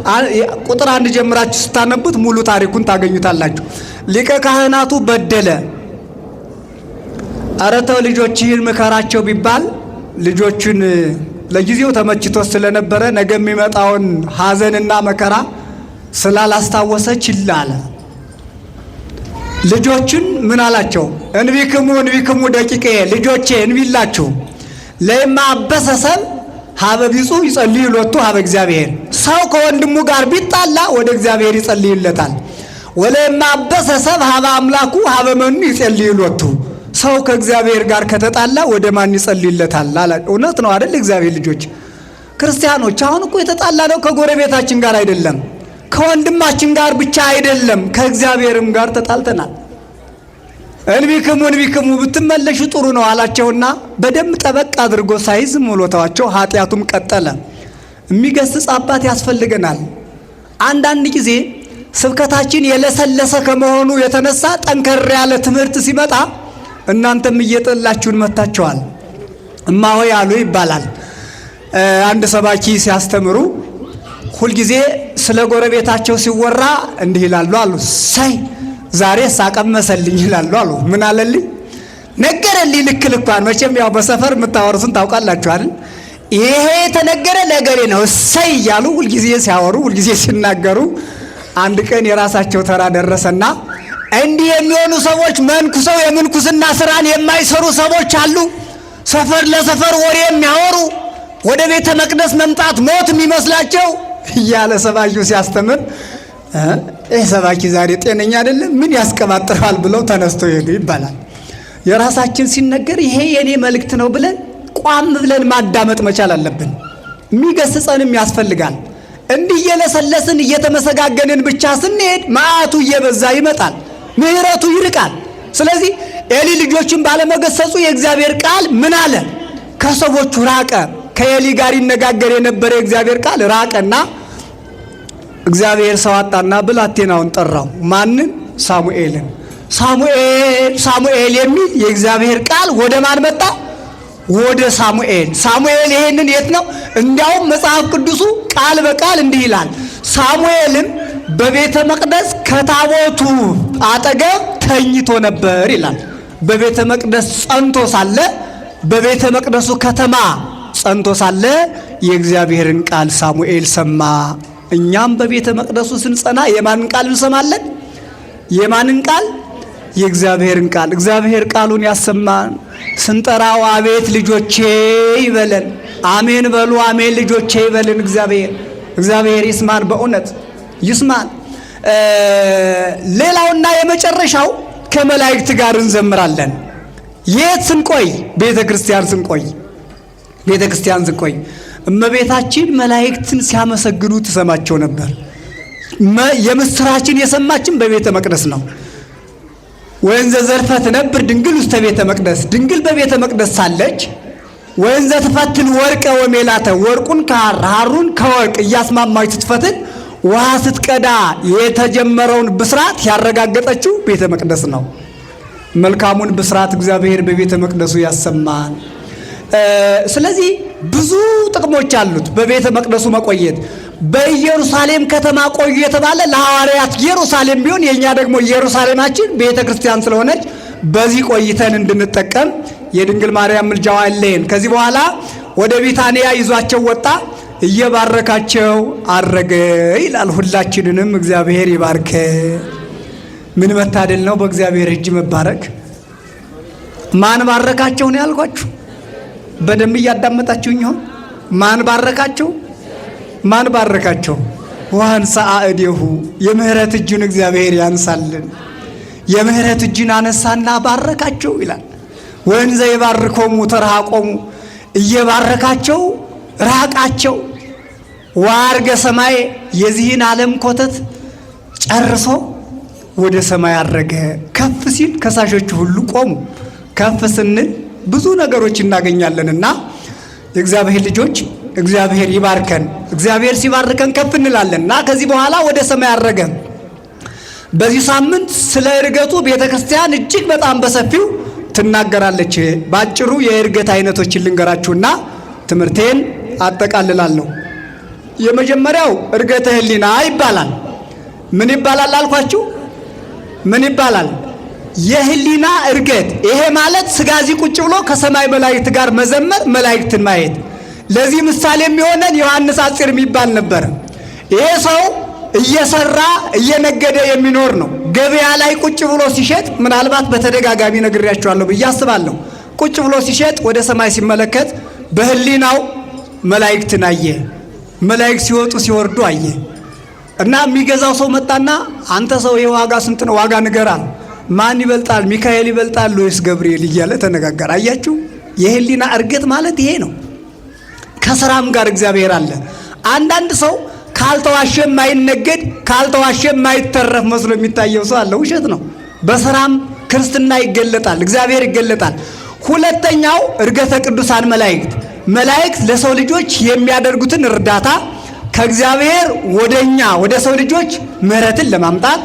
ቁጥር 1 ጀምራችሁ ስታነቡት ሙሉ ታሪኩን ታገኙታላችሁ። ሊቀ ካህናቱ በደለ። ኧረ ተው ልጆችህን ምከራቸው ቢባል ልጆቹን ለጊዜው ተመችቶ ስለነበረ ነገ የሚመጣውን ሐዘንና መከራ ስላላስታወሰ ችላ አለ። ልጆቹን ምን አላቸው? እንቢክሙ እንቢክሙ ደቂቅየ፣ ልጆቼ እንቢላችሁ፣ ለእመ አበሰ ሰብእ ኀበ ቢጹ ይጸልዩ ሎቱ ኀበ እግዚአብሔር። ሰው ከወንድሙ ጋር ቢጣላ ወደ እግዚአብሔር ይጸልይለታል። ወለእመ አበሰ ሰብእ ኀበ አምላኩ ኀበ መኑ ይጸልዩ ሎቱ። ሰው ከእግዚአብሔር ጋር ከተጣላ ወደ ማን ይጸልይለታል? አለ። እውነት ነው አይደል? እግዚአብሔር ልጆች ክርስቲያኖች፣ አሁን እኮ የተጣላ ነው ከጎረቤታችን ጋር አይደለም፣ ከወንድማችን ጋር ብቻ አይደለም፣ ከእግዚአብሔርም ጋር ተጣልተናል። እንቢክሙ እንቢክሙ ብትመለሹ ጥሩ ነው አላቸውና በደንብ ጠበቅ አድርጎ ሳይዝ ብሎ ተዋቸው። ኃጢአቱም ቀጠለ። የሚገስጽ አባት ያስፈልገናል። አንዳንድ ጊዜ ስብከታችን የለሰለሰ ከመሆኑ የተነሳ ጠንከር ያለ ትምህርት ሲመጣ እናንተም እየጠላችሁን መጥታችኋል። እማሆይ አሉ ይባላል። አንድ ሰባኪ ሲያስተምሩ ሁልጊዜ ስለ ጎረቤታቸው ሲወራ እንዲህ ይላሉ አሉ። ሳይ ዛሬ ሳቀመሰልኝ ይላሉ አሉ። ምን አለልኝ? ነገረልኝ ልክ ልኳን። መቼም ያው በሰፈር የምታወሩትን ታውቃላችሁ አይደል? ይሄ የተነገረ ለገሌ ነው እሰይ እያሉ ሁልጊዜ ሲያወሩ ሁልጊዜ ሲናገሩ አንድ ቀን የራሳቸው ተራ ደረሰና እንዲህ የሚሆኑ ሰዎች መንኩሰው የምንኩስና ስራን የማይሰሩ ሰዎች አሉ። ሰፈር ለሰፈር ወሬ የሚያወሩ ወደ ቤተ መቅደስ መምጣት ሞት የሚመስላቸው እያለ ሰባኪው ሲያስተምር ይህ ሰባኪ ዛሬ ጤነኛ አይደለም፣ ምን ያስቀባጥራል ብለው ተነስተው ሄዱ ይባላል። የራሳችን ሲነገር ይሄ የኔ መልእክት ነው ብለን ቋም ብለን ማዳመጥ መቻል አለብን። የሚገስጸንም ያስፈልጋል። እንዲህ እየለሰለስን እየተመሰጋገንን ብቻ ስንሄድ መዓቱ እየበዛ ይመጣል፣ ምሕረቱ ይርቃል። ስለዚህ ኤሊ ልጆችን ባለመገሰጹ የእግዚአብሔር ቃል ምን አለ? ከሰዎቹ ራቀ። ከኤሊ ጋር ይነጋገር የነበረ የእግዚአብሔር ቃል ራቀና እግዚአብሔር ሰው አጣና ብላቴናውን ጠራው። ማንን? ሳሙኤልን። ሳሙኤል ሳሙኤል የሚል የእግዚአብሔር ቃል ወደ ማን መጣ? ወደ ሳሙኤል። ሳሙኤል ይሄንን የት ነው? እንዲያውም መጽሐፍ ቅዱሱ ቃል በቃል እንዲህ ይላል፣ ሳሙኤልም በቤተ መቅደስ ከታቦቱ አጠገብ ተኝቶ ነበር ይላል። በቤተ መቅደስ ጸንቶ ሳለ፣ በቤተ መቅደሱ ከተማ ጸንቶ ሳለ የእግዚአብሔርን ቃል ሳሙኤል ሰማ። እኛም በቤተ መቅደሱ ስንጸና የማንን ቃል እንሰማለን? የማንን ቃል? የእግዚአብሔርን ቃል። እግዚአብሔር ቃሉን ያሰማን። ስንጠራው አቤት ልጆቼ ይበለን። አሜን በሉ፣ አሜን ልጆቼ ይበልን። እግዚአብሔር እግዚአብሔር ይስማን፣ በእውነት ይስማን። ሌላውና የመጨረሻው ከመላእክት ጋር እንዘምራለን። የት ስንቆይ? ቤተ ክርስቲያን ስንቆይ። ቤተ ክርስቲያን ስንቆይ እመቤታችን መላእክትን ሲያመሰግኑ ትሰማቸው ነበር። የምስራችን የሰማችን በቤተ መቅደስ ነው። ወእንዘ ዘልፈ ትነብር ድንግል ውስተ ቤተ መቅደስ፣ ድንግል በቤተ መቅደስ ሳለች ወእንዘ ትፈትል ወርቀ ወሜላተ፣ ወርቁን ከሐር ሐሩን ከወርቅ እያስማማች ስትፈትል ውሃ ስትቀዳ የተጀመረውን ብስራት ያረጋገጠችው ቤተ መቅደስ ነው። መልካሙን ብስራት እግዚአብሔር በቤተ መቅደሱ ያሰማን። ስለዚህ ብዙ ጥቅሞች አሉት በቤተ መቅደሱ መቆየት። በኢየሩሳሌም ከተማ ቆዩ የተባለ ለሐዋርያት ኢየሩሳሌም ቢሆን የእኛ ደግሞ ኢየሩሳሌማችን ቤተ ክርስቲያን ስለሆነች በዚህ ቆይተን እንድንጠቀም የድንግል ማርያም ምልጃዋ አይለየን። ከዚህ በኋላ ወደ ቢታንያ ይዟቸው ወጣ፣ እየባረካቸው አረገ ይላል። ሁላችንንም እግዚአብሔር ይባርከ። ምን መታደል ነው በእግዚአብሔር እጅ መባረክ። ማን ባረካቸው ነው ያልኳችሁ? በደንብ እያዳመጣችሁኝ ይሆን? ማን ባረካቸው? ማን ባረካቸው? ወአንሥአ እዴሁ፣ የምህረት እጁን እግዚአብሔር ያንሳልን። የምህረት እጁን አነሳና ባረካቸው ይላል። ወእንዘ ይባርኮሙ ተርሃቆሙ፣ እየባረካቸው ራቃቸው። ወዐርገ ሰማይ፣ የዚህን ዓለም ኮተት ጨርሶ ወደ ሰማይ አረገ። ከፍ ሲል ከሳሾቹ ሁሉ ቆሙ። ከፍ ስንል ብዙ ነገሮች እናገኛለንና የእግዚአብሔር ልጆች እግዚአብሔር ይባርከን። እግዚአብሔር ሲባርከን ከፍ እንላለን እና ከዚህ በኋላ ወደ ሰማይ አረገ። በዚህ ሳምንት ስለ ዕርገቱ ቤተክርስቲያን እጅግ በጣም በሰፊው ትናገራለች። ባጭሩ የዕርገት አይነቶችን ልንገራችሁና ትምህርቴን አጠቃልላለሁ። የመጀመሪያው ዕርገተ ሕሊና ይባላል። ምን ይባላል አልኳችሁ? ምን ይባላል? የህሊና ዕርገት። ይሄ ማለት ስጋ እዚህ ቁጭ ብሎ ከሰማይ መላእክት ጋር መዘመር፣ መላእክትን ማየት። ለዚህ ምሳሌ የሚሆነን ዮሐንስ አፂር የሚባል ነበር። ይሄ ሰው እየሰራ እየነገደ የሚኖር ነው። ገበያ ላይ ቁጭ ብሎ ሲሸጥ፣ ምናልባት በተደጋጋሚ ነግሬያቸዋለሁ ብዬ አስባለሁ። ቁጭ ብሎ ሲሸጥ ወደ ሰማይ ሲመለከት በህሊናው መላእክትን አየ። መላእክት ሲወጡ ሲወርዱ አየ። እና የሚገዛው ሰው መጣና አንተ ሰው ይሄ ዋጋ ስንት ነው? ዋጋ ንገራል። ማን ይበልጣል? ሚካኤል ይበልጣል ወይስ ገብርኤል እያለ ተነጋገረ። አያችሁ፣ የህሊና ዕርገት ማለት ይሄ ነው። ከስራም ጋር እግዚአብሔር አለ። አንዳንድ ሰው ካልተዋሸ የማይነገድ ካልተዋሸ የማይተረፍ መስሎ የሚታየው ሰው አለ። ውሸት ነው። በስራም ክርስትና ይገለጣል፣ እግዚአብሔር ይገለጣል። ሁለተኛው ዕርገተ ቅዱሳን መላእክት፣ መላእክት ለሰው ልጆች የሚያደርጉትን እርዳታ ከእግዚአብሔር ወደኛ ወደ ሰው ልጆች ምሕረትን ለማምጣት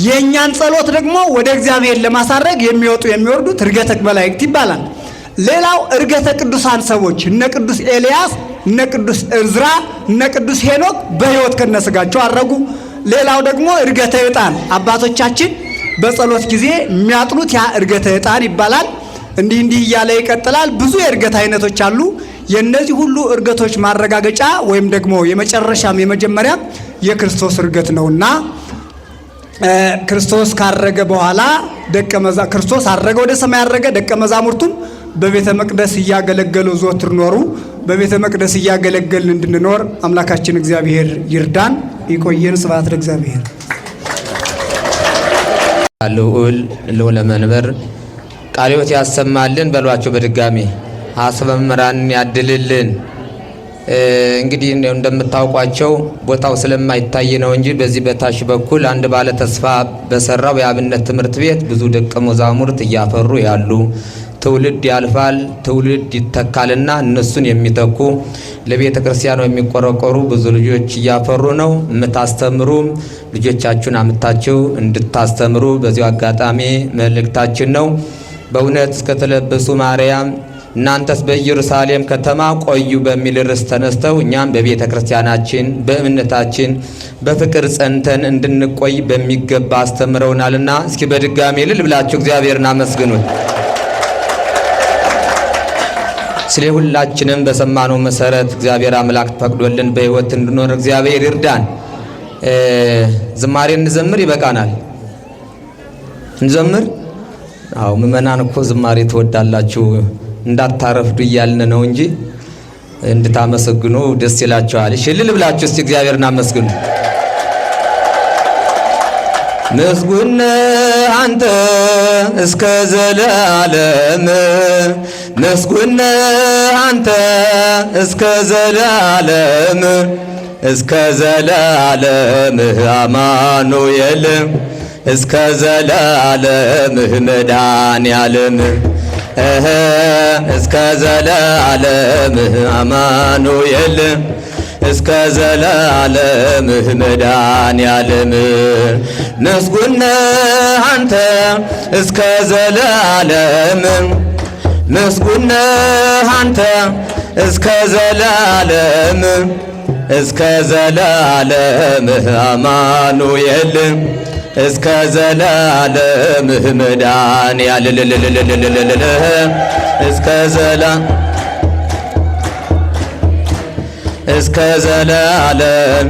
የእኛን ጸሎት ደግሞ ወደ እግዚአብሔር ለማሳረግ የሚወጡ የሚወርዱት ዕርገተ መላእክት ይባላል። ሌላው ዕርገተ ቅዱሳን ሰዎች እነ ቅዱስ ኤልያስ፣ እነ ቅዱስ እዝራ፣ እነ ቅዱስ ሄኖክ በሕይወት ከነስጋቸው አረጉ። ሌላው ደግሞ ዕርገተ ዕጣን፣ አባቶቻችን በጸሎት ጊዜ የሚያጥኑት ያ ዕርገተ ዕጣን ይባላል። እንዲህ እንዲህ እያለ ይቀጥላል። ብዙ የዕርገት አይነቶች አሉ። የእነዚህ ሁሉ እርገቶች ማረጋገጫ ወይም ደግሞ የመጨረሻም የመጀመሪያ የክርስቶስ እርገት ነውና ክርስቶስ ካረገ በኋላ ክርስቶስ አረገ፣ ወደ ሰማይ አረገ። ደቀ መዛሙርቱም በቤተ መቅደስ እያገለገሉ ዘወትር ኖሩ። በቤተ መቅደስ እያገለገልን እንድንኖር አምላካችን እግዚአብሔር ይርዳን። ይቆየን። ስብሐት ለእግዚአብሔር። ልዑል ልዑለ መንበር ቃለ ሕይወት ያሰማልን በሏቸው። በድጋሚ ሀሳበ መምህራንን ያድልልን። እንግዲህ እንደምታውቋቸው ቦታው ስለማይታይ ነው እንጂ በዚህ በታች በኩል አንድ ባለ ተስፋ በሰራው የአብነት ትምህርት ቤት ብዙ ደቀ መዛሙርት እያፈሩ ያሉ፣ ትውልድ ያልፋል ትውልድ ይተካልና እነሱን የሚተኩ፣ ለቤተ ክርስቲያኑ የሚቆረቆሩ ብዙ ልጆች እያፈሩ ነው። የምታስተምሩ ልጆቻችሁን አምታችሁ እንድታስተምሩ በዚሁ አጋጣሚ መልእክታችን ነው። በእውነት እስከተለበሱ ማርያም እናንተስ በኢየሩሳሌም ከተማ ቆዩ በሚል ርዕስ ተነስተው እኛም በቤተ ክርስቲያናችን በእምነታችን በፍቅር ጸንተን እንድንቆይ በሚገባ አስተምረውናልና እስኪ በድጋሚ እልል ብላችሁ እግዚአብሔርን አመስግኑት። ስለ ሁላችንም በሰማነው መሰረት እግዚአብሔር አምላክ ፈቅዶልን በሕይወት እንድኖር እግዚአብሔር ይርዳን። ዝማሬ እንዘምር፣ ይበቃናል። እንዘምር። አዎ ምእመናን እኮ ዝማሬ ትወዳላችሁ፣ እንዳታረፍዱ እያልን ነው እንጂ እንድታመሰግኑ ደስ ይላቸዋል። እሺ እልል ብላችሁ እስቲ እግዚአብሔርን አመስግኑ። ምስጉን አንተ እስከ ዘላለም፣ ምስጉን አንተ እስከ ዘላለም፣ እስከ ዘላለም አማኑኤል፣ እስከ ዘላለም መድኃኔዓለም፣ እስከ ዘላለም አማኑኤል፣ እስከ ዘላለም መድኃኔዓለም። ምስጉን አንተ እስከ ዘላለም፣ ምስጉን አንተ እስከ ዘላለም፣ እስከ ዘላለም አማኑኤል፣ እስከ ዘላለም መድኃኔዓለም፣ እስከ ዘላ እስከ ዘላለም።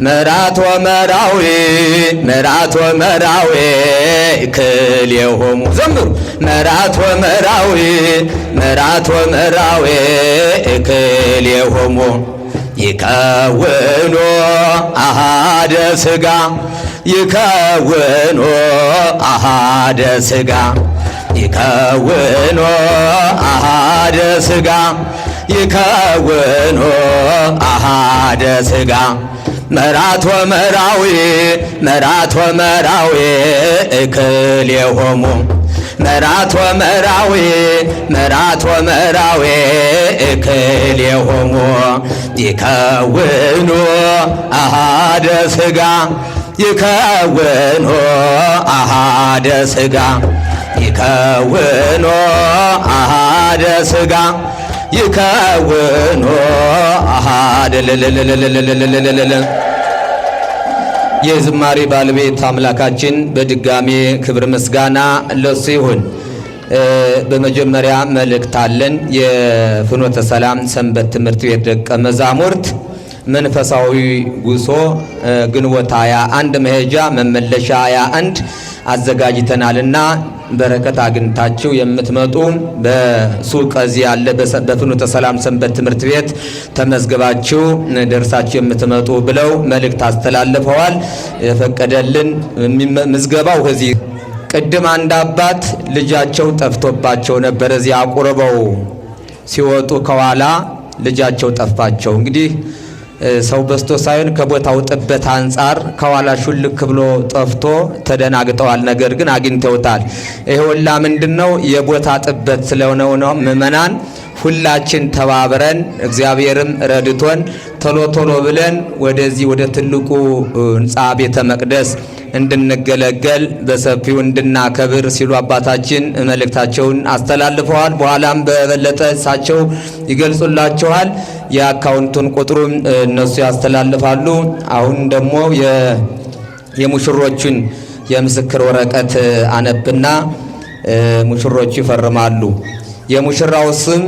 መራት ወመራዊ፣ መራት ወመራዊ ክልኤሆሙ፣ ዘምሩ። መራት ወመራዊ፣ መራት ወመራዊ ክልኤሆሙ ይከውኖ አሃደ ሥጋ፣ ይከውኖ አሃደ ሥጋ፣ ይከውኖ አሃደ ሥጋ፣ ይከውኖ አሃደ ሥጋ። መራት ወመራዊ፣ መራት ወመራዊ እክልኤሆሙ፣ መራት ወመራዊ፣ መራት ወመራዊ እክልኤሆሙ ይከውኑ አሃደ ሥጋ፣ ይከውኑ አሃደ ሥጋ፣ ይከውኑ አሃደ ሥጋ፣ ይከውኑ አሃደ። የዝማሬ ባለቤት አምላካችን በድጋሜ ክብር ምስጋና ለሱ ይሁን። በመጀመሪያ መልእክት አለን። የፍኖተ ሰላም ሰንበት ትምህርት ቤት ደቀ መዛሙርት መንፈሳዊ ጉዞ ግንቦት 21 መሄጃ መመለሻ 21 አዘጋጅተናልና በረከት አግኝታችሁ የምትመጡ በሱቅ እዚህ ያለ በፍኖተ ሰላም ሰንበት ትምህርት ቤት ተመዝግባችሁ ደርሳችሁ የምትመጡ ብለው መልእክት አስተላልፈዋል። የፈቀደልን ምዝገባው እዚህ ቅድም አንድ አባት ልጃቸው ጠፍቶባቸው ነበር። እዚህ አቁርበው ሲወጡ ከኋላ ልጃቸው ጠፋቸው። እንግዲህ ሰው በዝቶ ሳይሆን ከቦታው ጥበት አንጻር ከኋላ ሹልክ ብሎ ጠፍቶ ተደናግጠዋል። ነገር ግን አግኝተውታል። ይሄ ሁላ ምንድነው? የቦታ ጥበት ስለሆነው ነው። ምእመናን ሁላችን ተባብረን እግዚአብሔርም ረድቶን ቶሎ ቶሎ ብለን ወደዚህ ወደ ትልቁ ሕንጻ ቤተ መቅደስ እንድንገለገል በሰፊው እንድናከብር ሲሉ አባታችን መልእክታቸውን አስተላልፈዋል። በኋላም በበለጠ እሳቸው ይገልጹላቸዋል። የአካውንቱን ቁጥሩን እነሱ ያስተላልፋሉ። አሁን ደግሞ የሙሽሮቹን የምስክር ወረቀት አነብና ሙሽሮቹ ይፈርማሉ። የሙሽራው ስም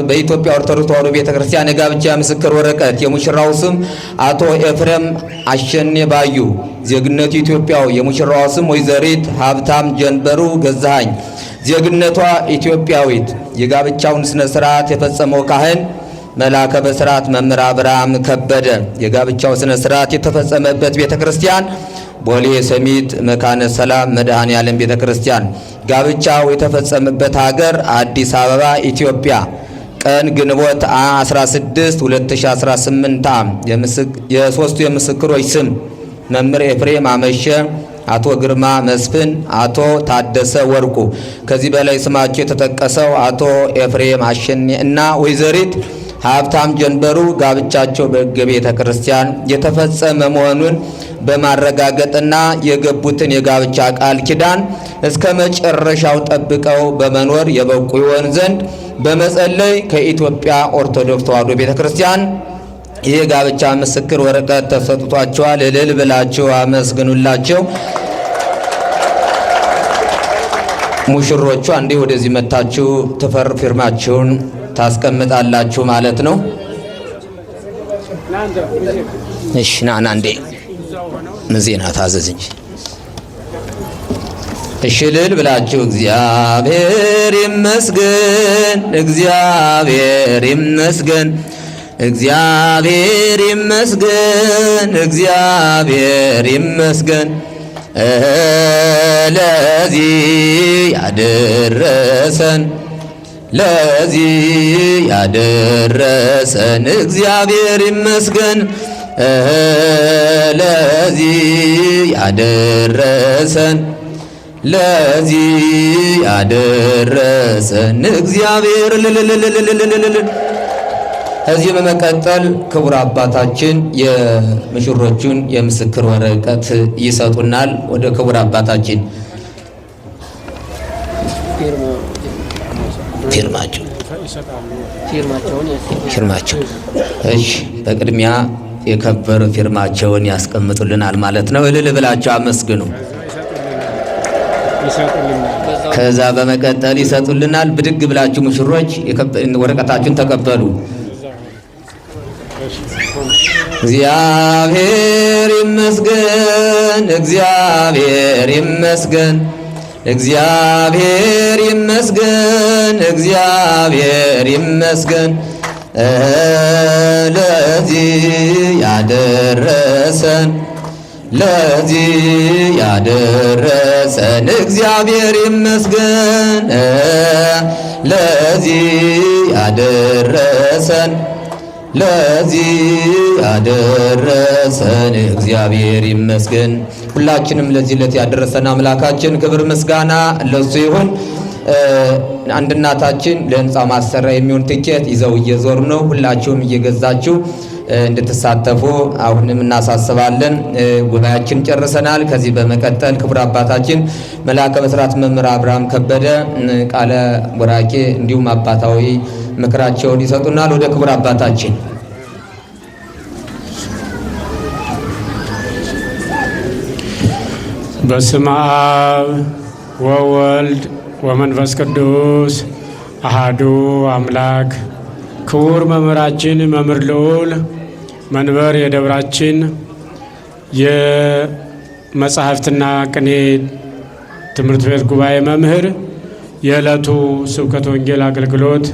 በኢትዮጵያ ኦርቶዶክስ ተዋሕዶ ቤተክርስቲያን የጋብቻ ምስክር ወረቀት የሙሽራው ስም አቶ ኤፍሬም አሸኔ ባዩ፣ ዜግነቱ ኢትዮጵያዊ። የሙሽራዋ ስም ወይዘሪት ሀብታም ጀንበሩ ገዛሃኝ፣ ዜግነቷ ኢትዮጵያዊት። የጋብቻውን ስነ ስርዓት የፈጸመው ካህን መልአከ በስርዓት መምህር አብርሃም ከበደ። የጋብቻው ስነ ስርዓት የተፈጸመበት ቤተክርስቲያን ቦሌ ሰሚት መካነ ሰላም መድኃኔ ዓለም ቤተክርስቲያን። ጋብቻው የተፈጸመበት ሀገር አዲስ አበባ ኢትዮጵያ። ቀን ግንቦት 16 2018 ዓ.ም። የሶስቱ የምስክሮች ስም መምህር ኤፍሬም አመሸ፣ አቶ ግርማ መስፍን፣ አቶ ታደሰ ወርቁ። ከዚህ በላይ ስማቸው የተጠቀሰው አቶ ኤፍሬም አሸኔ እና ወይዘሪት ሀብታም ጀንበሩ ጋብቻቸው በሕገ ቤተ ክርስቲያን የተፈጸመ መሆኑን በማረጋገጥና የገቡትን የጋብቻ ቃል ኪዳን እስከ መጨረሻው ጠብቀው በመኖር የበቁ ይሆን ዘንድ በመጸለይ ከኢትዮጵያ ኦርቶዶክስ ተዋሕዶ ቤተ ክርስቲያን ይህ ጋብቻ ምስክር ወረቀት ተሰጥቷቸዋል። እልል ብላችሁ አመስግኑላቸው። ሙሽሮቹ አንዴ ወደዚህ መታችሁ ትፈር ፊርማችሁን ታስቀምጣላችሁ ማለት ነው። እሺ ና ና እንዴ ምዜና ታዘዝ እንጂ። እሺ እልል ብላችሁ እግዚአብሔር ይመስገን፣ እግዚአብሔር ይመስገን፣ እግዚአብሔር ይመስገን፣ እግዚአብሔር ይመስገን ለዚህ ያደረሰን፣ ለዚህ ያደረሰን እግዚአብሔር ይመስገን፣ ለዚህ ያደረሰን፣ ለዚህ ያደረሰን እግዚአብሔር ልልልልልልልል። ከዚህ በመቀጠል ክቡር አባታችን የሙሽሮቹን የምስክር ወረቀት ይሰጡናል። ወደ ክቡር አባታችን ፊርማቸው ፊርማቸው። እሺ በቅድሚያ የከበሩ ፊርማቸውን ያስቀምጡልናል ማለት ነው። እልል ብላቸው አመስግኑ። ከዛ በመቀጠል ይሰጡልናል። ብድግ ብላችሁ ሙሽሮች ወረቀታችሁን ተቀበሉ። እግዚአብሔር ይመስገን፣ እግዚአብሔር ይመስገን፣ እግዚአብሔር ይመስገን፣ እግዚአብሔር ይመስገን ለዚህ ያደረሰን፣ ለዚህ ያደረሰን እግዚአብሔር ይመስገን፣ ለዚህ ያደረሰን፣ ለዚህ ያደረሰን እግዚአብሔር ይመስገን። ሁላችንም ለዚህ ዕለት ያደረሰን አምላካችን ክብር ምስጋና ለሱ ይሁን። አንድ እናታችን ለህንፃ ማሰሪያ የሚሆን ትኬት ይዘው እየዞሩ ነው። ሁላችሁም እየገዛችሁ እንድትሳተፉ አሁንም እናሳስባለን። ጉባኤያችን ጨርሰናል። ከዚህ በመቀጠል ክቡር አባታችን መልአከ ብስራት መምህር አብርሃም ከበደ ቃለ ቡራኬ እንዲሁም አባታዊ ምክራቸውን ይሰጡናል። ወደ ክቡር አባታችን። በስመ አብ ወወልድ ወመንፈስ ቅዱስ አሃዱ አምላክ። ክቡር መምህራችን መምህር ልዑል መንበር የደብራችን የመጻሕፍትና ቅኔ ትምህርት ቤት ጉባኤ መምህር፣ የዕለቱ ስብከተ ወንጌል አገልግሎት፣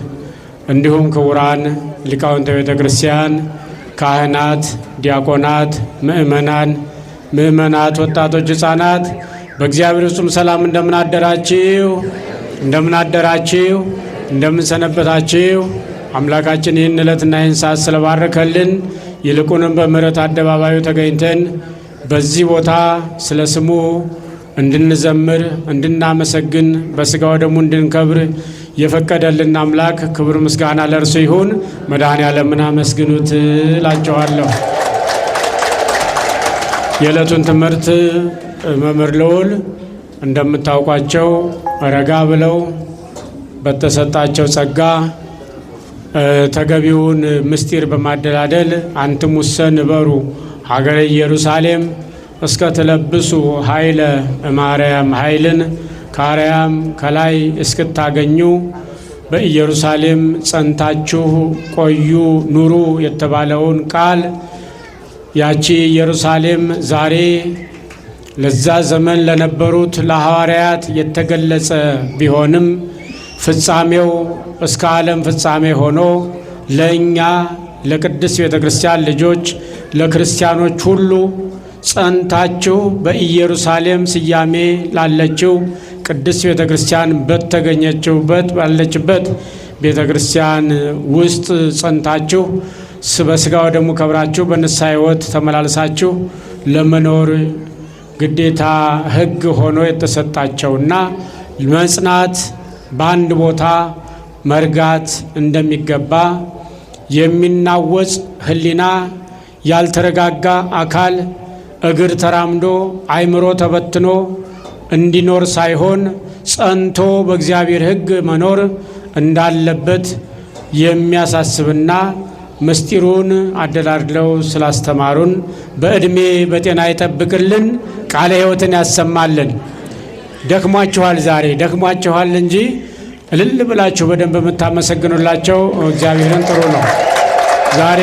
እንዲሁም ክቡራን ሊቃውንተ ቤተ ክርስቲያን፣ ካህናት፣ ዲያቆናት፣ ምእመናን፣ ምእመናት፣ ወጣቶች፣ ሕፃናት፣ በእግዚአብሔር ፍጹም ሰላም እንደምን አደራችሁ? እንደምን አደራችሁ? እንደምን ሰነበታችሁ? አምላካችን ይህን ዕለትና ይህን ሰዓት ስለባረከልን፣ ይልቁንም በምሕረት አደባባዩ ተገኝተን በዚህ ቦታ ስለ ስሙ እንድንዘምር፣ እንድናመሰግን፣ በሥጋው ደግሞ እንድንከብር የፈቀደልን አምላክ ክብር ምስጋና ለእርሱ ይሁን። መድኃኔ ዓለምን አመስግኑት እላቸዋለሁ። የዕለቱን ትምህርት መምህር ልዑል እንደምታውቋቸው ረጋ ብለው በተሰጣቸው ጸጋ ተገቢውን ምስጢር በማደላደል አንትሙሰ ንበሩ ሀገረ ኢየሩሳሌም እስከ ትለብሱ ኃይለ እማርያም፣ ኃይልን ከአርያም ከላይ እስክታገኙ በኢየሩሳሌም ጸንታችሁ ቆዩ ኑሩ የተባለውን ቃል ያቺ ኢየሩሳሌም ዛሬ ለዛ ዘመን ለነበሩት ለሐዋርያት የተገለጸ ቢሆንም ፍጻሜው እስከ ዓለም ፍጻሜ ሆኖ ለእኛ ለቅድስት ቤተ ክርስቲያን ልጆች ለክርስቲያኖች ሁሉ ጸንታችሁ በኢየሩሳሌም ስያሜ ላለችው ቅድስት ቤተ ክርስቲያን በተገኘችበት ባለችበት ቤተ ክርስቲያን ውስጥ ጸንታችሁ በሥጋ ወደሙ ከብራችሁ በንስሐ ሕይወት ተመላልሳችሁ ለመኖር ግዴታ ሕግ ሆኖ የተሰጣቸውና መጽናት በአንድ ቦታ መርጋት እንደሚገባ የሚናወጽ ሕሊና ያልተረጋጋ አካል እግር ተራምዶ አእምሮ ተበትኖ እንዲኖር ሳይሆን ጸንቶ በእግዚአብሔር ሕግ መኖር እንዳለበት የሚያሳስብና ምስጢሩን አደላድለው ስላስተማሩን በዕድሜ በጤና ይጠብቅልን፣ ቃለ ሕይወትን ያሰማልን። ደክሟችኋል፣ ዛሬ ደክሟችኋል እንጂ እልል ብላችሁ በደንብ የምታመሰግኑላቸው እግዚአብሔርን ጥሩ ነው። ዛሬ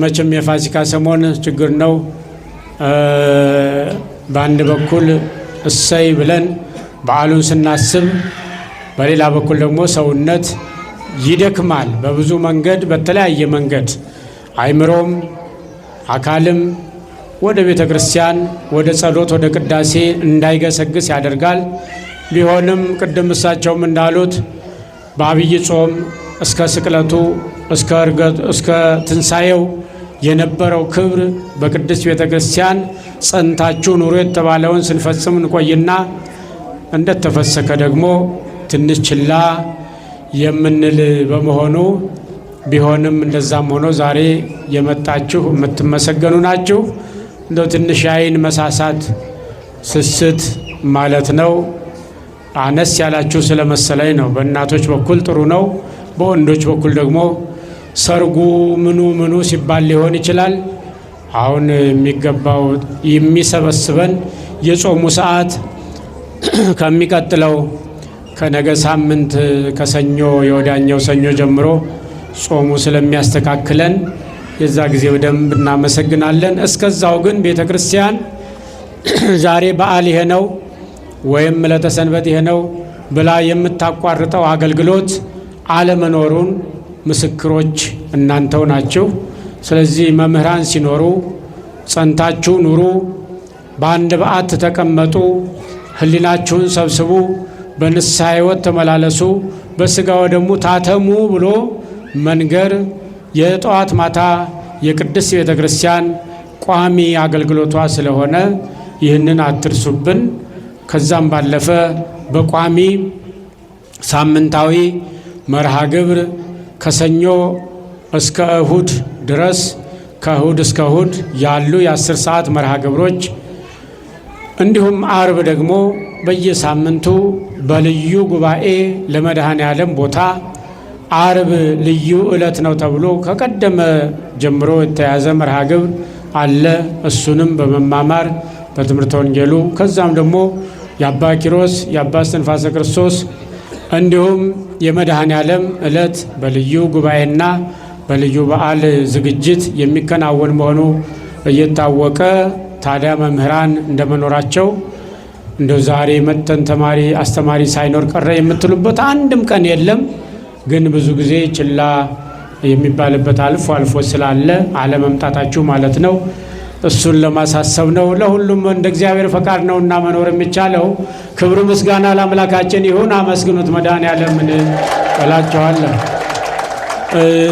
መቼም የፋሲካ ሰሞን ችግር ነው። በአንድ በኩል እሰይ ብለን በዓሉን ስናስብ፣ በሌላ በኩል ደግሞ ሰውነት ይደክማል። በብዙ መንገድ በተለያየ መንገድ አይምሮም አካልም ወደ ቤተ ክርስቲያን ወደ ጸሎት ወደ ቅዳሴ እንዳይገሰግስ ያደርጋል። ቢሆንም ቅድም እሳቸውም እንዳሉት በአብይ ጾም እስከ ስቅለቱ እስከ ትንሣኤው የነበረው ክብር በቅድስት ቤተ ክርስቲያን ጸንታችሁ ኑሩ የተባለውን ስንፈጽም እንቆይና እንደተፈሰከ ደግሞ ትንሽ ችላ የምንል በመሆኑ ቢሆንም እንደዛም ሆኖ ዛሬ የመጣችሁ የምትመሰገኑ ናችሁ። እንደው ትንሽ የአይን መሳሳት ስስት ማለት ነው። አነስ ያላችሁ ስለመሰለኝ ነው። በእናቶች በኩል ጥሩ ነው። በወንዶች በኩል ደግሞ ሰርጉ ምኑ ምኑ ሲባል ሊሆን ይችላል። አሁን የሚገባው የሚሰበስበን የጾሙ ሰዓት ከሚቀጥለው ከነገ ሳምንት ከሰኞ የወዲያኛው ሰኞ ጀምሮ ጾሙ ስለሚያስተካክለን የዛ ጊዜ በደንብ እናመሰግናለን። እስከዛው ግን ቤተ ክርስቲያን ዛሬ በዓል ይሄ ነው ወይም ዕለተ ሰንበት ይሄ ነው ብላ የምታቋርጠው አገልግሎት አለመኖሩን ምስክሮች እናንተው ናችሁ። ስለዚህ መምህራን ሲኖሩ ጸንታችሁ ኑሩ፣ በአንድ በዓት ተቀመጡ፣ ሕሊናችሁን ሰብስቡ፣ በንስሐ ሕይወት ተመላለሱ፣ በሥጋ ወደሙ ታተሙ ብሎ መንገር የጠዋት ማታ የቅድስት ቤተ ክርስቲያን ቋሚ አገልግሎቷ ስለሆነ ይህንን አትርሱብን። ከዛም ባለፈ በቋሚ ሳምንታዊ መርሃ ግብር ከሰኞ እስከ እሁድ ድረስ ከእሁድ እስከ እሁድ ያሉ የ10 ሰዓት መርሃ ግብሮች እንዲሁም አርብ ደግሞ በየሳምንቱ በልዩ ጉባኤ ለመድኃኔ ዓለም ቦታ አርብ ልዩ ዕለት ነው ተብሎ ከቀደመ ጀምሮ የተያዘ መርሃ ግብር አለ። እሱንም በመማማር በትምህርተ ወንጌሉ ከዛም ደግሞ የአባ ኪሮስ የአባ እስትንፋሰ ክርስቶስ እንዲሁም የመድኃኔ ዓለም ዕለት በልዩ ጉባኤና በልዩ በዓል ዝግጅት የሚከናወን መሆኑ እየታወቀ ታዲያ መምህራን እንደመኖራቸው እንደው ዛሬ መጥተን ተማሪ አስተማሪ ሳይኖር ቀረ የምትሉበት አንድም ቀን የለም። ግን ብዙ ጊዜ ችላ የሚባልበት አልፎ አልፎ ስላለ አለመምጣታችሁ ማለት ነው። እሱን ለማሳሰብ ነው። ለሁሉም እንደ እግዚአብሔር ፈቃድ ነውና መኖር የሚቻለው። ክብሩ ምስጋና ለአምላካችን ይሁን። አመስግኑት መድኃኔዓለምን እላችኋለሁ።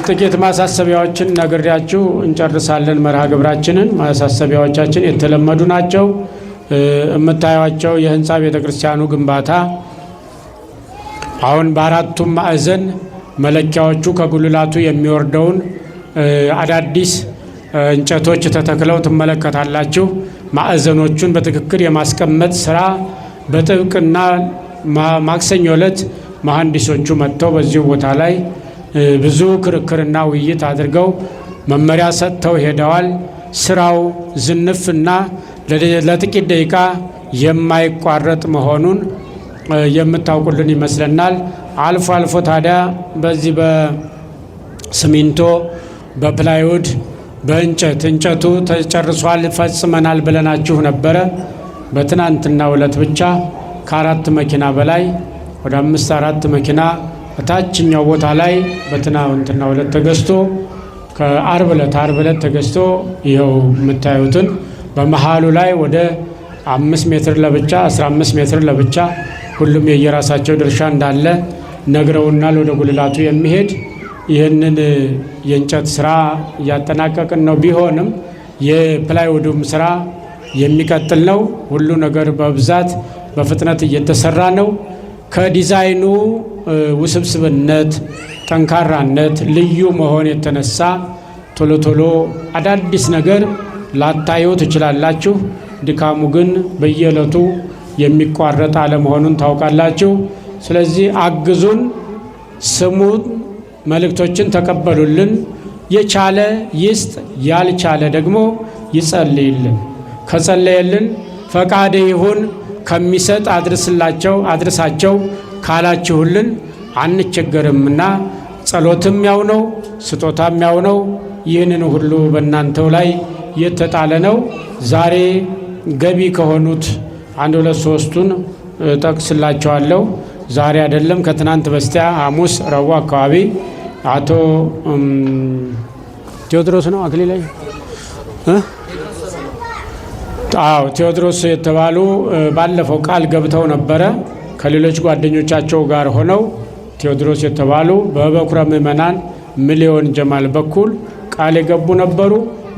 ጥቂት ማሳሰቢያዎችን ነግሬያችሁ እንጨርሳለን መርሃ ግብራችንን። ማሳሰቢያዎቻችን የተለመዱ ናቸው። የምታዩቸው የህንፃ ቤተ ክርስቲያኑ ግንባታ አሁን በአራቱም ማዕዘን መለኪያዎቹ ከጉልላቱ የሚወርደውን አዳዲስ እንጨቶች ተተክለው ትመለከታላችሁ። ማዕዘኖቹን በትክክል የማስቀመጥ ስራ በጥብቅና ማክሰኞ ዕለት መሐንዲሶቹ መጥተው በዚሁ ቦታ ላይ ብዙ ክርክርና ውይይት አድርገው መመሪያ ሰጥተው ሄደዋል። ስራው ዝንፍና ለጥቂት ደቂቃ የማይቋረጥ መሆኑን የምታውቁልን ይመስለናል። አልፎ አልፎ ታዲያ በዚህ በሲሚንቶ፣ በ plywood፣ በእንጨት እንጨቱ ተጨርሷል ፈጽመናል ብለናችሁ ነበረ። በትናንትናው ዕለት ብቻ ከ4 መኪና በላይ ወደ 5 4 መኪና በታችኛው ቦታ ላይ በትናንትናው ዕለት ተገዝቶ ከአርብ ዕለት አርብ ዕለት ተገዝቶ ይኸው የምታዩትን በመሃሉ ላይ ወደ 5 ሜትር ለብቻ 15 ሜትር ለብቻ ሁሉም የየራሳቸው ድርሻ እንዳለ ነግረውናል። ወደ ጉልላቱ የሚሄድ ይህንን የእንጨት ስራ እያጠናቀቅን ነው። ቢሆንም የ plywood ኡም ስራ የሚቀጥል ነው። ሁሉ ነገር በብዛት በፍጥነት እየተሰራ ነው። ከዲዛይኑ ውስብስብነት፣ ጠንካራነት፣ ልዩ መሆን የተነሳ ቶሎ ቶሎ አዳዲስ ነገር ላታዩ ትችላላችሁ። ድካሙ ግን በየዕለቱ የሚቋረጥ አለመሆኑን ታውቃላችሁ። ስለዚህ አግዙን፣ ስሙን፣ መልእክቶችን ተቀበሉልን። የቻለ ይስጥ፣ ያልቻለ ደግሞ ይጸልይልን። ከጸለየልን ፈቃደ ይሁን ከሚሰጥ አድርስላቸው አድርሳቸው ካላችሁልን አንቸገርምና ጸሎትም ያው ነው፣ ስጦታም ያው ነው። ይህንን ሁሉ በእናንተው ላይ የተጣለ ነው። ዛሬ ገቢ ከሆኑት 1 2 3ቱን ጠቅስላቸዋለሁ። ዛሬ አይደለም ከትናንት በስቲያ ሐሙስ ረቡዕ አካባቢ አቶ ቴዎድሮስ ነው አክሊል አዎ ቴዎድሮስ የተባሉ ባለፈው ቃል ገብተው ነበረ። ከሌሎች ጓደኞቻቸው ጋር ሆነው ቴዎድሮስ የተባሉ በበኩረ ምዕመናን ሚሊዮን ጀማል በኩል ቃል የገቡ ነበሩ።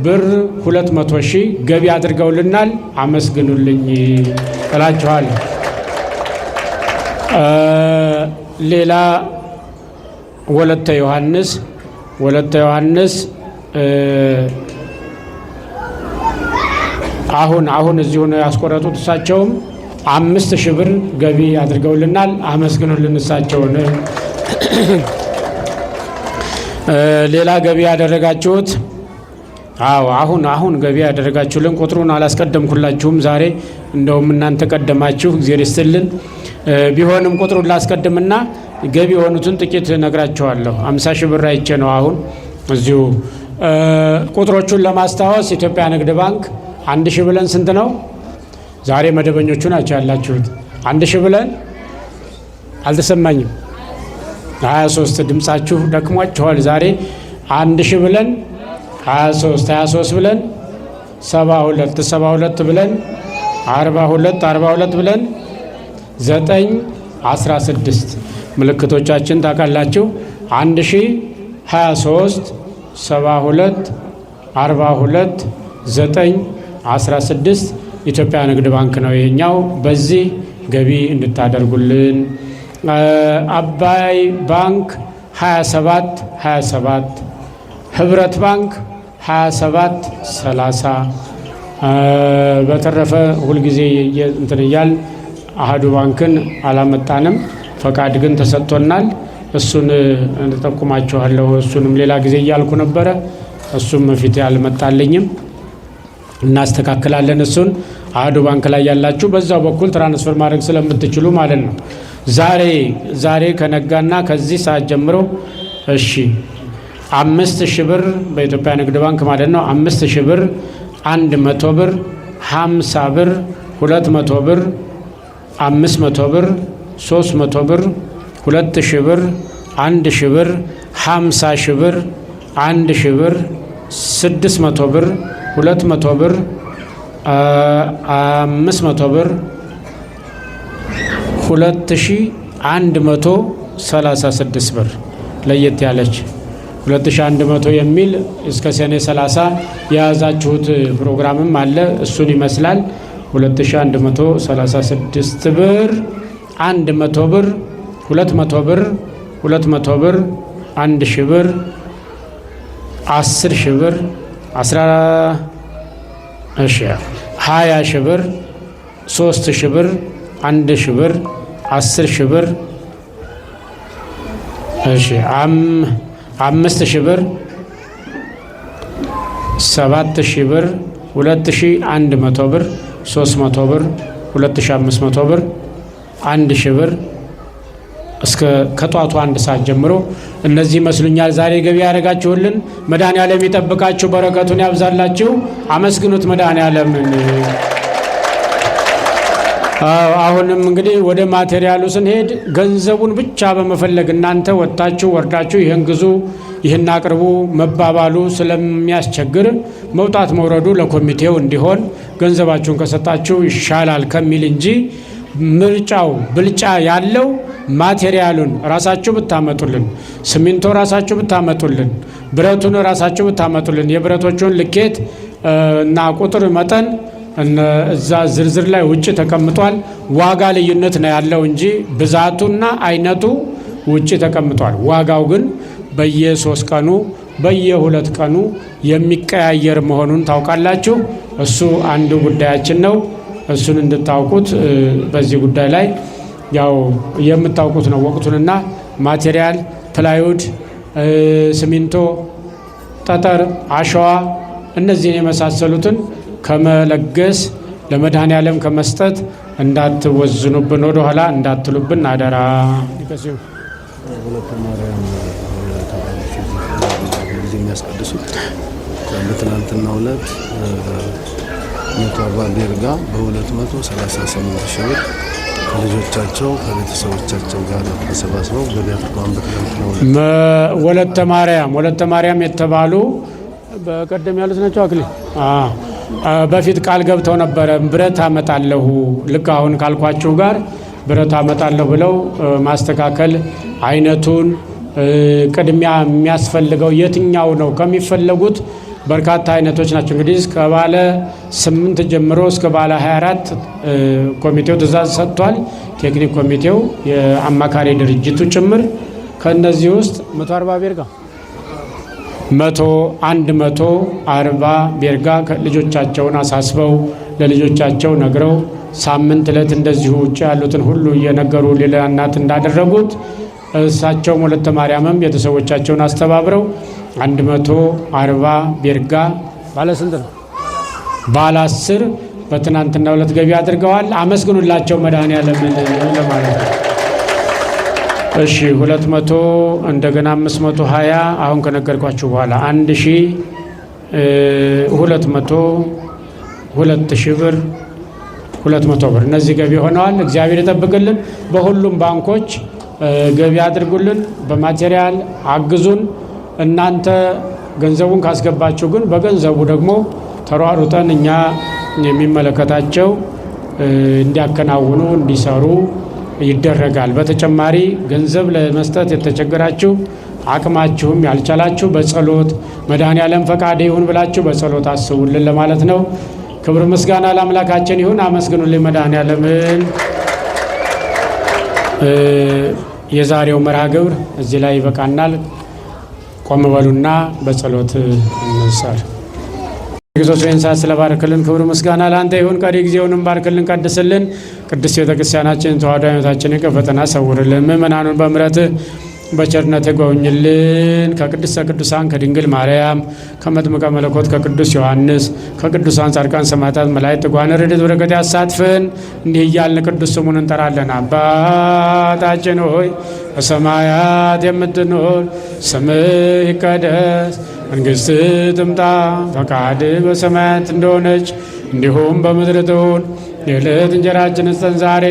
ብር 200 ሺህ ገቢ አድርገውልናል። አመስግኑልኝ እላችኋለሁ። ሌላ ወለተ ዮሐንስ አሁን እዚሁ ነው ያስቆረጡት። እሳቸውም 5,000 ብር ገቢ አድርገውልናል። አመስግኑልን እሳቸውን። ሌላ ገቢ ያደረጋችሁት አዎ አሁን ገቢ ያደረጋችሁልን ቁጥሩን አላስቀደምኩላችሁም ዛሬ እንደውም እናንተ ቀደማችሁ፣ እግዚአብሔር ይስጥልን። ቢሆንም ቁጥሩን ላስቀድምና ገቢ የሆኑትን ጥቂት ነግራችኋለሁ። 50 ሺህ ብር አይቼ ነው አሁን እዚሁ ቁጥሮቹን ለማስታወስ ኢትዮጵያ ንግድ ባንክ 1,000 ብለን ስንት ነው? ዛሬ መደበኞቹ ናቸው ያላችሁት። 1,000 ብለን አልተሰማኝም። 23 ድምጻችሁ ደክሟችኋል ዛሬ። 1,000 ብለን 23 23 ብለን 72 72 ብለን 42 42 ብለን 9 16 ምልክቶቻችን ታውቃላችሁ። 1023 72 42 9 16 ኢትዮጵያ ንግድ ባንክ ነው ይሄኛው። በዚህ ገቢ እንድታደርጉልን። አባይ ባንክ 27 27፣ ህብረት ባንክ 27 30። በተረፈ ሁልጊዜ እንትን እያል አህዱ ባንክን አላመጣንም። ፈቃድ ግን ተሰጥቶናል። እሱን እንጠቁማችኋለሁ። እሱንም ሌላ ጊዜ እያልኩ ነበረ። እሱም ፊት አልመጣልኝም። እናስተካክላለን። እሱን አህዱ ባንክ ላይ ያላችሁ በዛው በኩል transfer ማድረግ ስለምትችሉ ማለት ነው። ዛሬ ከነጋና ከዚህ ሰዓት ጀምሮ እሺ 5,000 ብር በኢትዮጵያ ንግድ ባንክ ማለት ነው። 5,000 ብር፣ 100 ብር፣ 50 ብር፣ 200 ብር፣ 500 ብር፣ 300 ብር፣ 2,000 ብር፣ 1,000 ብር፣ 50 ሺህ ብር፣ 1,000 ብር፣ 600 ብር፣ 200 ብር፣ 500 ብር፣ 2136 ብር ለየት ያለች 2100 የሚል እስከ ሰኔ 30 የያዛችሁት ፕሮግራምም አለ። እሱን ይመስላል። 2136 ብር፣ 100 ብር፣ 200 ብር፣ 200 ብር፣ 1,000 ብር፣ 10 ሺህ ብር፣ 10 እሺ 20 ሺህ ብር፣ 3 ሺህ ብር፣ 1 ሺህ ብር፣ 10 ሺህ ብር፣ እሺ 5 ሺህ ብር፣ 7 ሺህ ብር፣ 2100 ብር፣ 300 ብር፣ 2500 ብር፣ 1000 ብር እስከ ከጧቱ 1 ሰዓት ጀምሮ እነዚህ ይመስሉኛል። ዛሬ ገቢ ያደረጋችሁልን መድኃኔዓለም ይጠብቃችሁ፣ በረከቱን ያብዛላችሁ። አመስግኑት መድኃኔዓለምን። አሁንም እንግዲህ ወደ ማቴሪያሉ ስንሄድ ገንዘቡን ብቻ በመፈለግ እናንተ ወጥታችሁ ወርዳችሁ ይህን ግዙ ይህን አቅርቡ መባባሉ ስለሚያስቸግር መውጣት መውረዱ ለኮሚቴው እንዲሆን ገንዘባችሁን ከሰጣችሁ ይሻላል ከሚል እንጂ ምርጫው ብልጫ ያለው ማቴሪያሉን ራሳችሁ ብታመጡልን፣ ሲሚንቶ ራሳችሁ ብታመጡልን፣ ብረቱን ራሳችሁ ብታመጡልን የብረቶቹን ልኬት እና ቁጥር መጠን እዛ ዝርዝር ላይ ውጭ ተቀምጧል። ዋጋ ልዩነት ነው ያለው እንጂ ብዛቱና አይነቱ ውጭ ተቀምጧል። ዋጋው ግን በየ3 ቀኑ በየ2 ቀኑ የሚቀያየር መሆኑን ታውቃላችሁ። እሱ አንዱ ጉዳያችን ነው። እሱን እንድታውቁት በዚህ ጉዳይ ላይ ያው የምታውቁት ነው። ወቅቱንና ማቴሪያል፣ plywood፣ ሲሚንቶ፣ ጠጠር፣ አሸዋ እነዚህን የመሳሰሉትን ከመለገስ ለመድኃኔዓለም ከመስጠት እንዳትወዝኑብን፣ ወደኋላ እንዳትሉብን አደራ። ወለተ ማርያም የተባለች ጊዜ የሚያስቀድሱት በትናንትናው ዕለት 140 ቤርጋ በ238 ሺህ ብር ከልጆቻቸው ከቤተሰቦቻቸው ጋር ተሰባስበው ገቢ አድርገዋል። በትናንትናው ዕለት ወለተ ማርያም የተባሉ በቀደም ያሉት ናቸው። አክሊል በፊት ቃል ገብተው ነበረ። ብረት አመጣለሁ ልክ አሁን ካልኳችሁ ጋር ብረት አመጣለሁ ብለው ማስተካከል አይነቱን ቅድሚያ የሚያስፈልገው የትኛው ነው ከሚፈለጉት በርካታ አይነቶች ናቸው። እንግዲህ እስከ ባለ 8 ጀምሮ እስከ ባለ 24 ኮሚቴው ትእዛዝ ሰጥቷል። ቴክኒክ ኮሚቴው የአማካሪ ድርጅቱ ጭምር ከእነዚህ ውስጥ 140 ቤርጋ 140 ቤርጋ ልጆቻቸውን አሳስበው ለልጆቻቸው ነግረው ሳምንት ዕለት እንደዚሁ ውጭ ያሉትን ሁሉ እየነገሩ ሌላ እናት እንዳደረጉት እሳቸውም ወለተ ማርያምም ቤተሰቦቻቸውን አስተባብረው 140 ቤርጋ ባለ ስንት ነው? ባለ 10 በትናንትናው ዕለት ገቢ አድርገዋል። አመስግኑላቸው መድኃኔዓለምን ለማለት ነው። እሺ፣ 200 እንደገና 520 አሁን ከነገርኳችሁ በኋላ 1200 2000 ብር 200 ብር እነዚህ ገቢ ሆነዋል። እግዚአብሔር ይጠብቅልን። በሁሉም ባንኮች ገቢ አድርጉልን፣ በማቴሪያል አግዙን። እናንተ ገንዘቡን ካስገባችሁ ግን በገንዘቡ ደግሞ ተሯሩጠን እኛ የሚመለከታቸው እንዲያከናውኑ እንዲሰሩ ይደረጋል። በተጨማሪ ገንዘብ ለመስጠት የተቸገራችሁ አቅማችሁም ያልቻላችሁ በጸሎት መድኃኔዓለም ፈቃድ ይሁን ብላችሁ በጸሎት አስቡልን ለማለት ነው። ክብር ምስጋና ለአምላካችን ይሁን። አመስግኑልኝ መድኃኔዓለምን። የዛሬው መርሃ ግብር እዚህ ላይ ይበቃናል። ቆም በሉና በጸሎት እንሰር። ክርስቶስ ይህን ሰዓት ስለባረክልን ክብር ምስጋና ለአንተ ይሁን። ቀሪ ጊዜውንም ባርክልን፣ ቀድስልን። ቅድስት ቤተ ክርስቲያናችን ተዋሕዶ ሃይማኖታችንን ከፈተና ሰውርልን። ምእመናኑን በምሕረትህ በቸርነት ጎብኝልን። ከቅድስተ ቅዱሳን ከድንግል ማርያም ከመጥምቀ መለኮት ከቅዱስ ዮሐንስ ከቅዱሳን ጻድቃን ሰማዕታት መላእክት ትጉሃን ረድኤት በረከት ያሳትፈን። እንዲህ እያልን ቅዱስ ስሙን እንጠራለን። አባታችን ሆይ በሰማያት የምትኖር፣ ስምህ ይቀደስ፣ መንግሥትህ ትምጣ፣ ፈቃድህ በሰማያት እንደሆነች እንዲሁም በምድር ትሁን። የዕለት እንጀራችንን ስጠን ዛሬ፣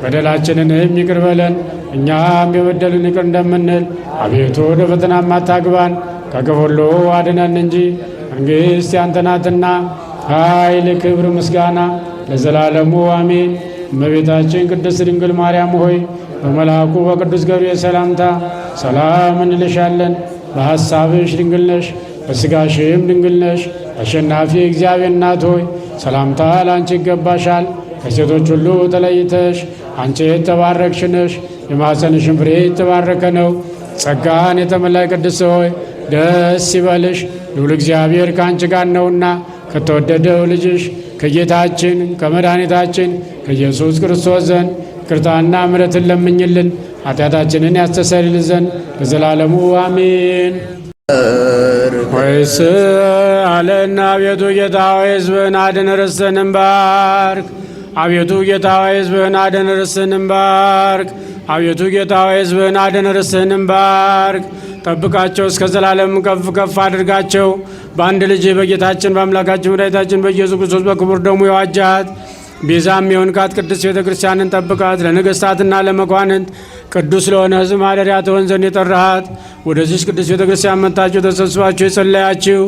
በደላችንንም ይቅር በለን እኛም የበደሉንን ይቅር እንደምንል። አቤቱ ወደ ፈተና አታግባን፣ ከክፉ ሁሉ አድነን እንጂ መንግሥት ያንተ ናትና፣ ኃይል፣ ክብር፣ ምስጋና ለዘላለሙ አሜን። እመቤታችን ቅድስት ድንግል ማርያም ሆይ በመልአኩ በቅዱስ ገብርኤል ሰላምታ ሰላም እንልሻለን። በሐሳብሽ ድንግል ነሽ፣ በሥጋሽም ድንግል ነሽ። አሸናፊ እግዚአብሔር እናት ሆይ ሰላምታ ለአንቺ ይገባሻል። ከሴቶች ሁሉ ተለይተሽ አንቺ የተባረክሽ ነሽ፣ የማኅፀንሽም ፍሬ የተባረከ ነው። ጸጋን የተመላሽ ቅድስት ሆይ ደስ ይበልሽ፣ ልዑል እግዚአብሔር ከአንቺ ጋር ነውና ከተወደደው ልጅሽ ከጌታችን ከመድኃኒታችን ከኢየሱስ ክርስቶስ ዘንድ ይቅርታና ምሕረትን ለምኝልን ኃጢአታችንን ያስተሰርይልን ዘንድ ለዘላለሙ አሜን። ወይስ አለና አቤቱ ጌታ ሆይ ሕዝብህን አድን፣ ርስትህንም ባርክ። አቤቱ ጌታ ሆይ ሕዝብህን አድን፣ ርስትህንም ባርክ። አቤቱ ጌታ ሆይ ሕዝብህን አድን፣ ርስትህንም ባርክ። ጠብቃቸው፣ እስከ ዘላለም ከፍ ከፍ አድርጋቸው። በአንድ ልጅ በጌታችን በአምላካችን መድኃኒታችን በኢየሱስ ክርስቶስ በክቡር ደሙ የዋጃት ቤዛም የሆንካት ቅድስት ቤተ ክርስቲያንን ጠብቃት። ለነገሥታትና ለመኳንንት ቅዱስ ለሆነ ሕዝብ ማደሪያ ትሆን ዘንድ የጠራሃት ወደዚች ቅድስት ቤተ ክርስቲያን መጥታችሁ ተሰብስባችሁ የጸለያችሁ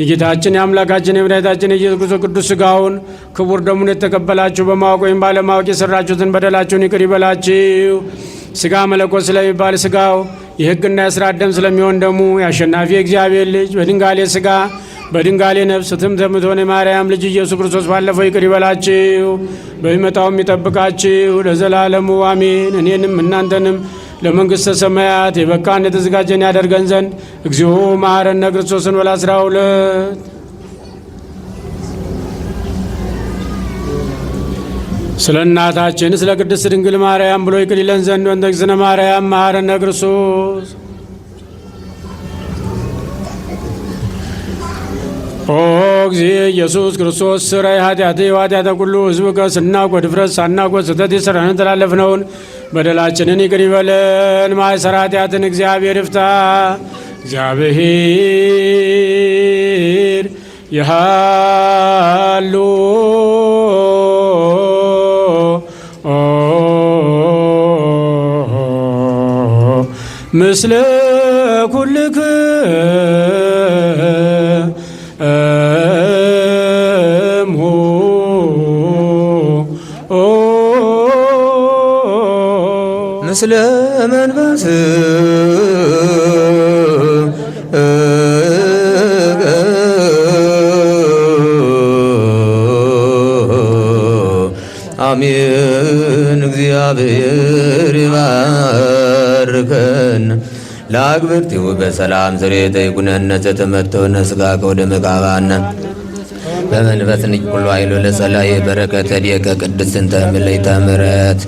የጌታችን የአምላካችን የመድኃኒታችን የኢየሱስ ክርስቶስ ቅዱስ ሥጋውን ክቡር ደሙን የተቀበላችሁ በማወቅ ወይም ባለማወቅ የሰራችሁትን በደላችሁን ይቅር ይበላችሁ። ሥጋ መለኮት ስለሚባል ሥጋው የሕግና የሥርዓት ደም ስለሚሆን ደሙ የአሸናፊ የእግዚአብሔር ልጅ በድንጋሌ ሥጋ በድንጋሌ ነፍስ ትምት የምትሆን የማርያም ልጅ ኢየሱስ ክርስቶስ ባለፈው ይቅር ይበላችሁ በሚመጣውም ይጠብቃችሁ ለዘላለሙ አሜን። እኔንም እናንተንም ለመንግሥተ ሰማያት የበቃን የተዘጋጀን ያደርገን ዘንድ እግዚኦ መሐረነ ክርስቶስን በላ 12። ስለ እናታችን ስለ ቅድስት ድንግል ማርያም ብሎ ይቅር ይለን ዘንድ ወንተ እግዝእትነ ማርያም መሐረነ ክርስቶስ። ኦ እግዚእ ኢየሱስ ክርስቶስ ስረይ ኃጢአቴ ወኃጢአተ ኩሉ ሕዝብከ። ስናውቅ በድፍረት ሳናውቅ ስህተት የሠራንን ተላለፍነውን በደላችንን ይቅር ይበለን። ማእሰረ ኃጢአትን እግዚአብሔር ይፍታ። እግዚአብሔር የሃሉ ምስለ ኩልክሙ። ምስለ መንፈስ። አሜን። እግዚአብሔር ይባርከን። ለአግብርቲሁ በሰላም ስሬተ ይኩነነ ዘተመተውነ ሥጋ ከወደ መቃባነ በመንፈስ ንኩሉ ኃይሉ ለጸላይ በረከተ ዲከ ቅድስት እንተ ምልዕተ ምሕረት።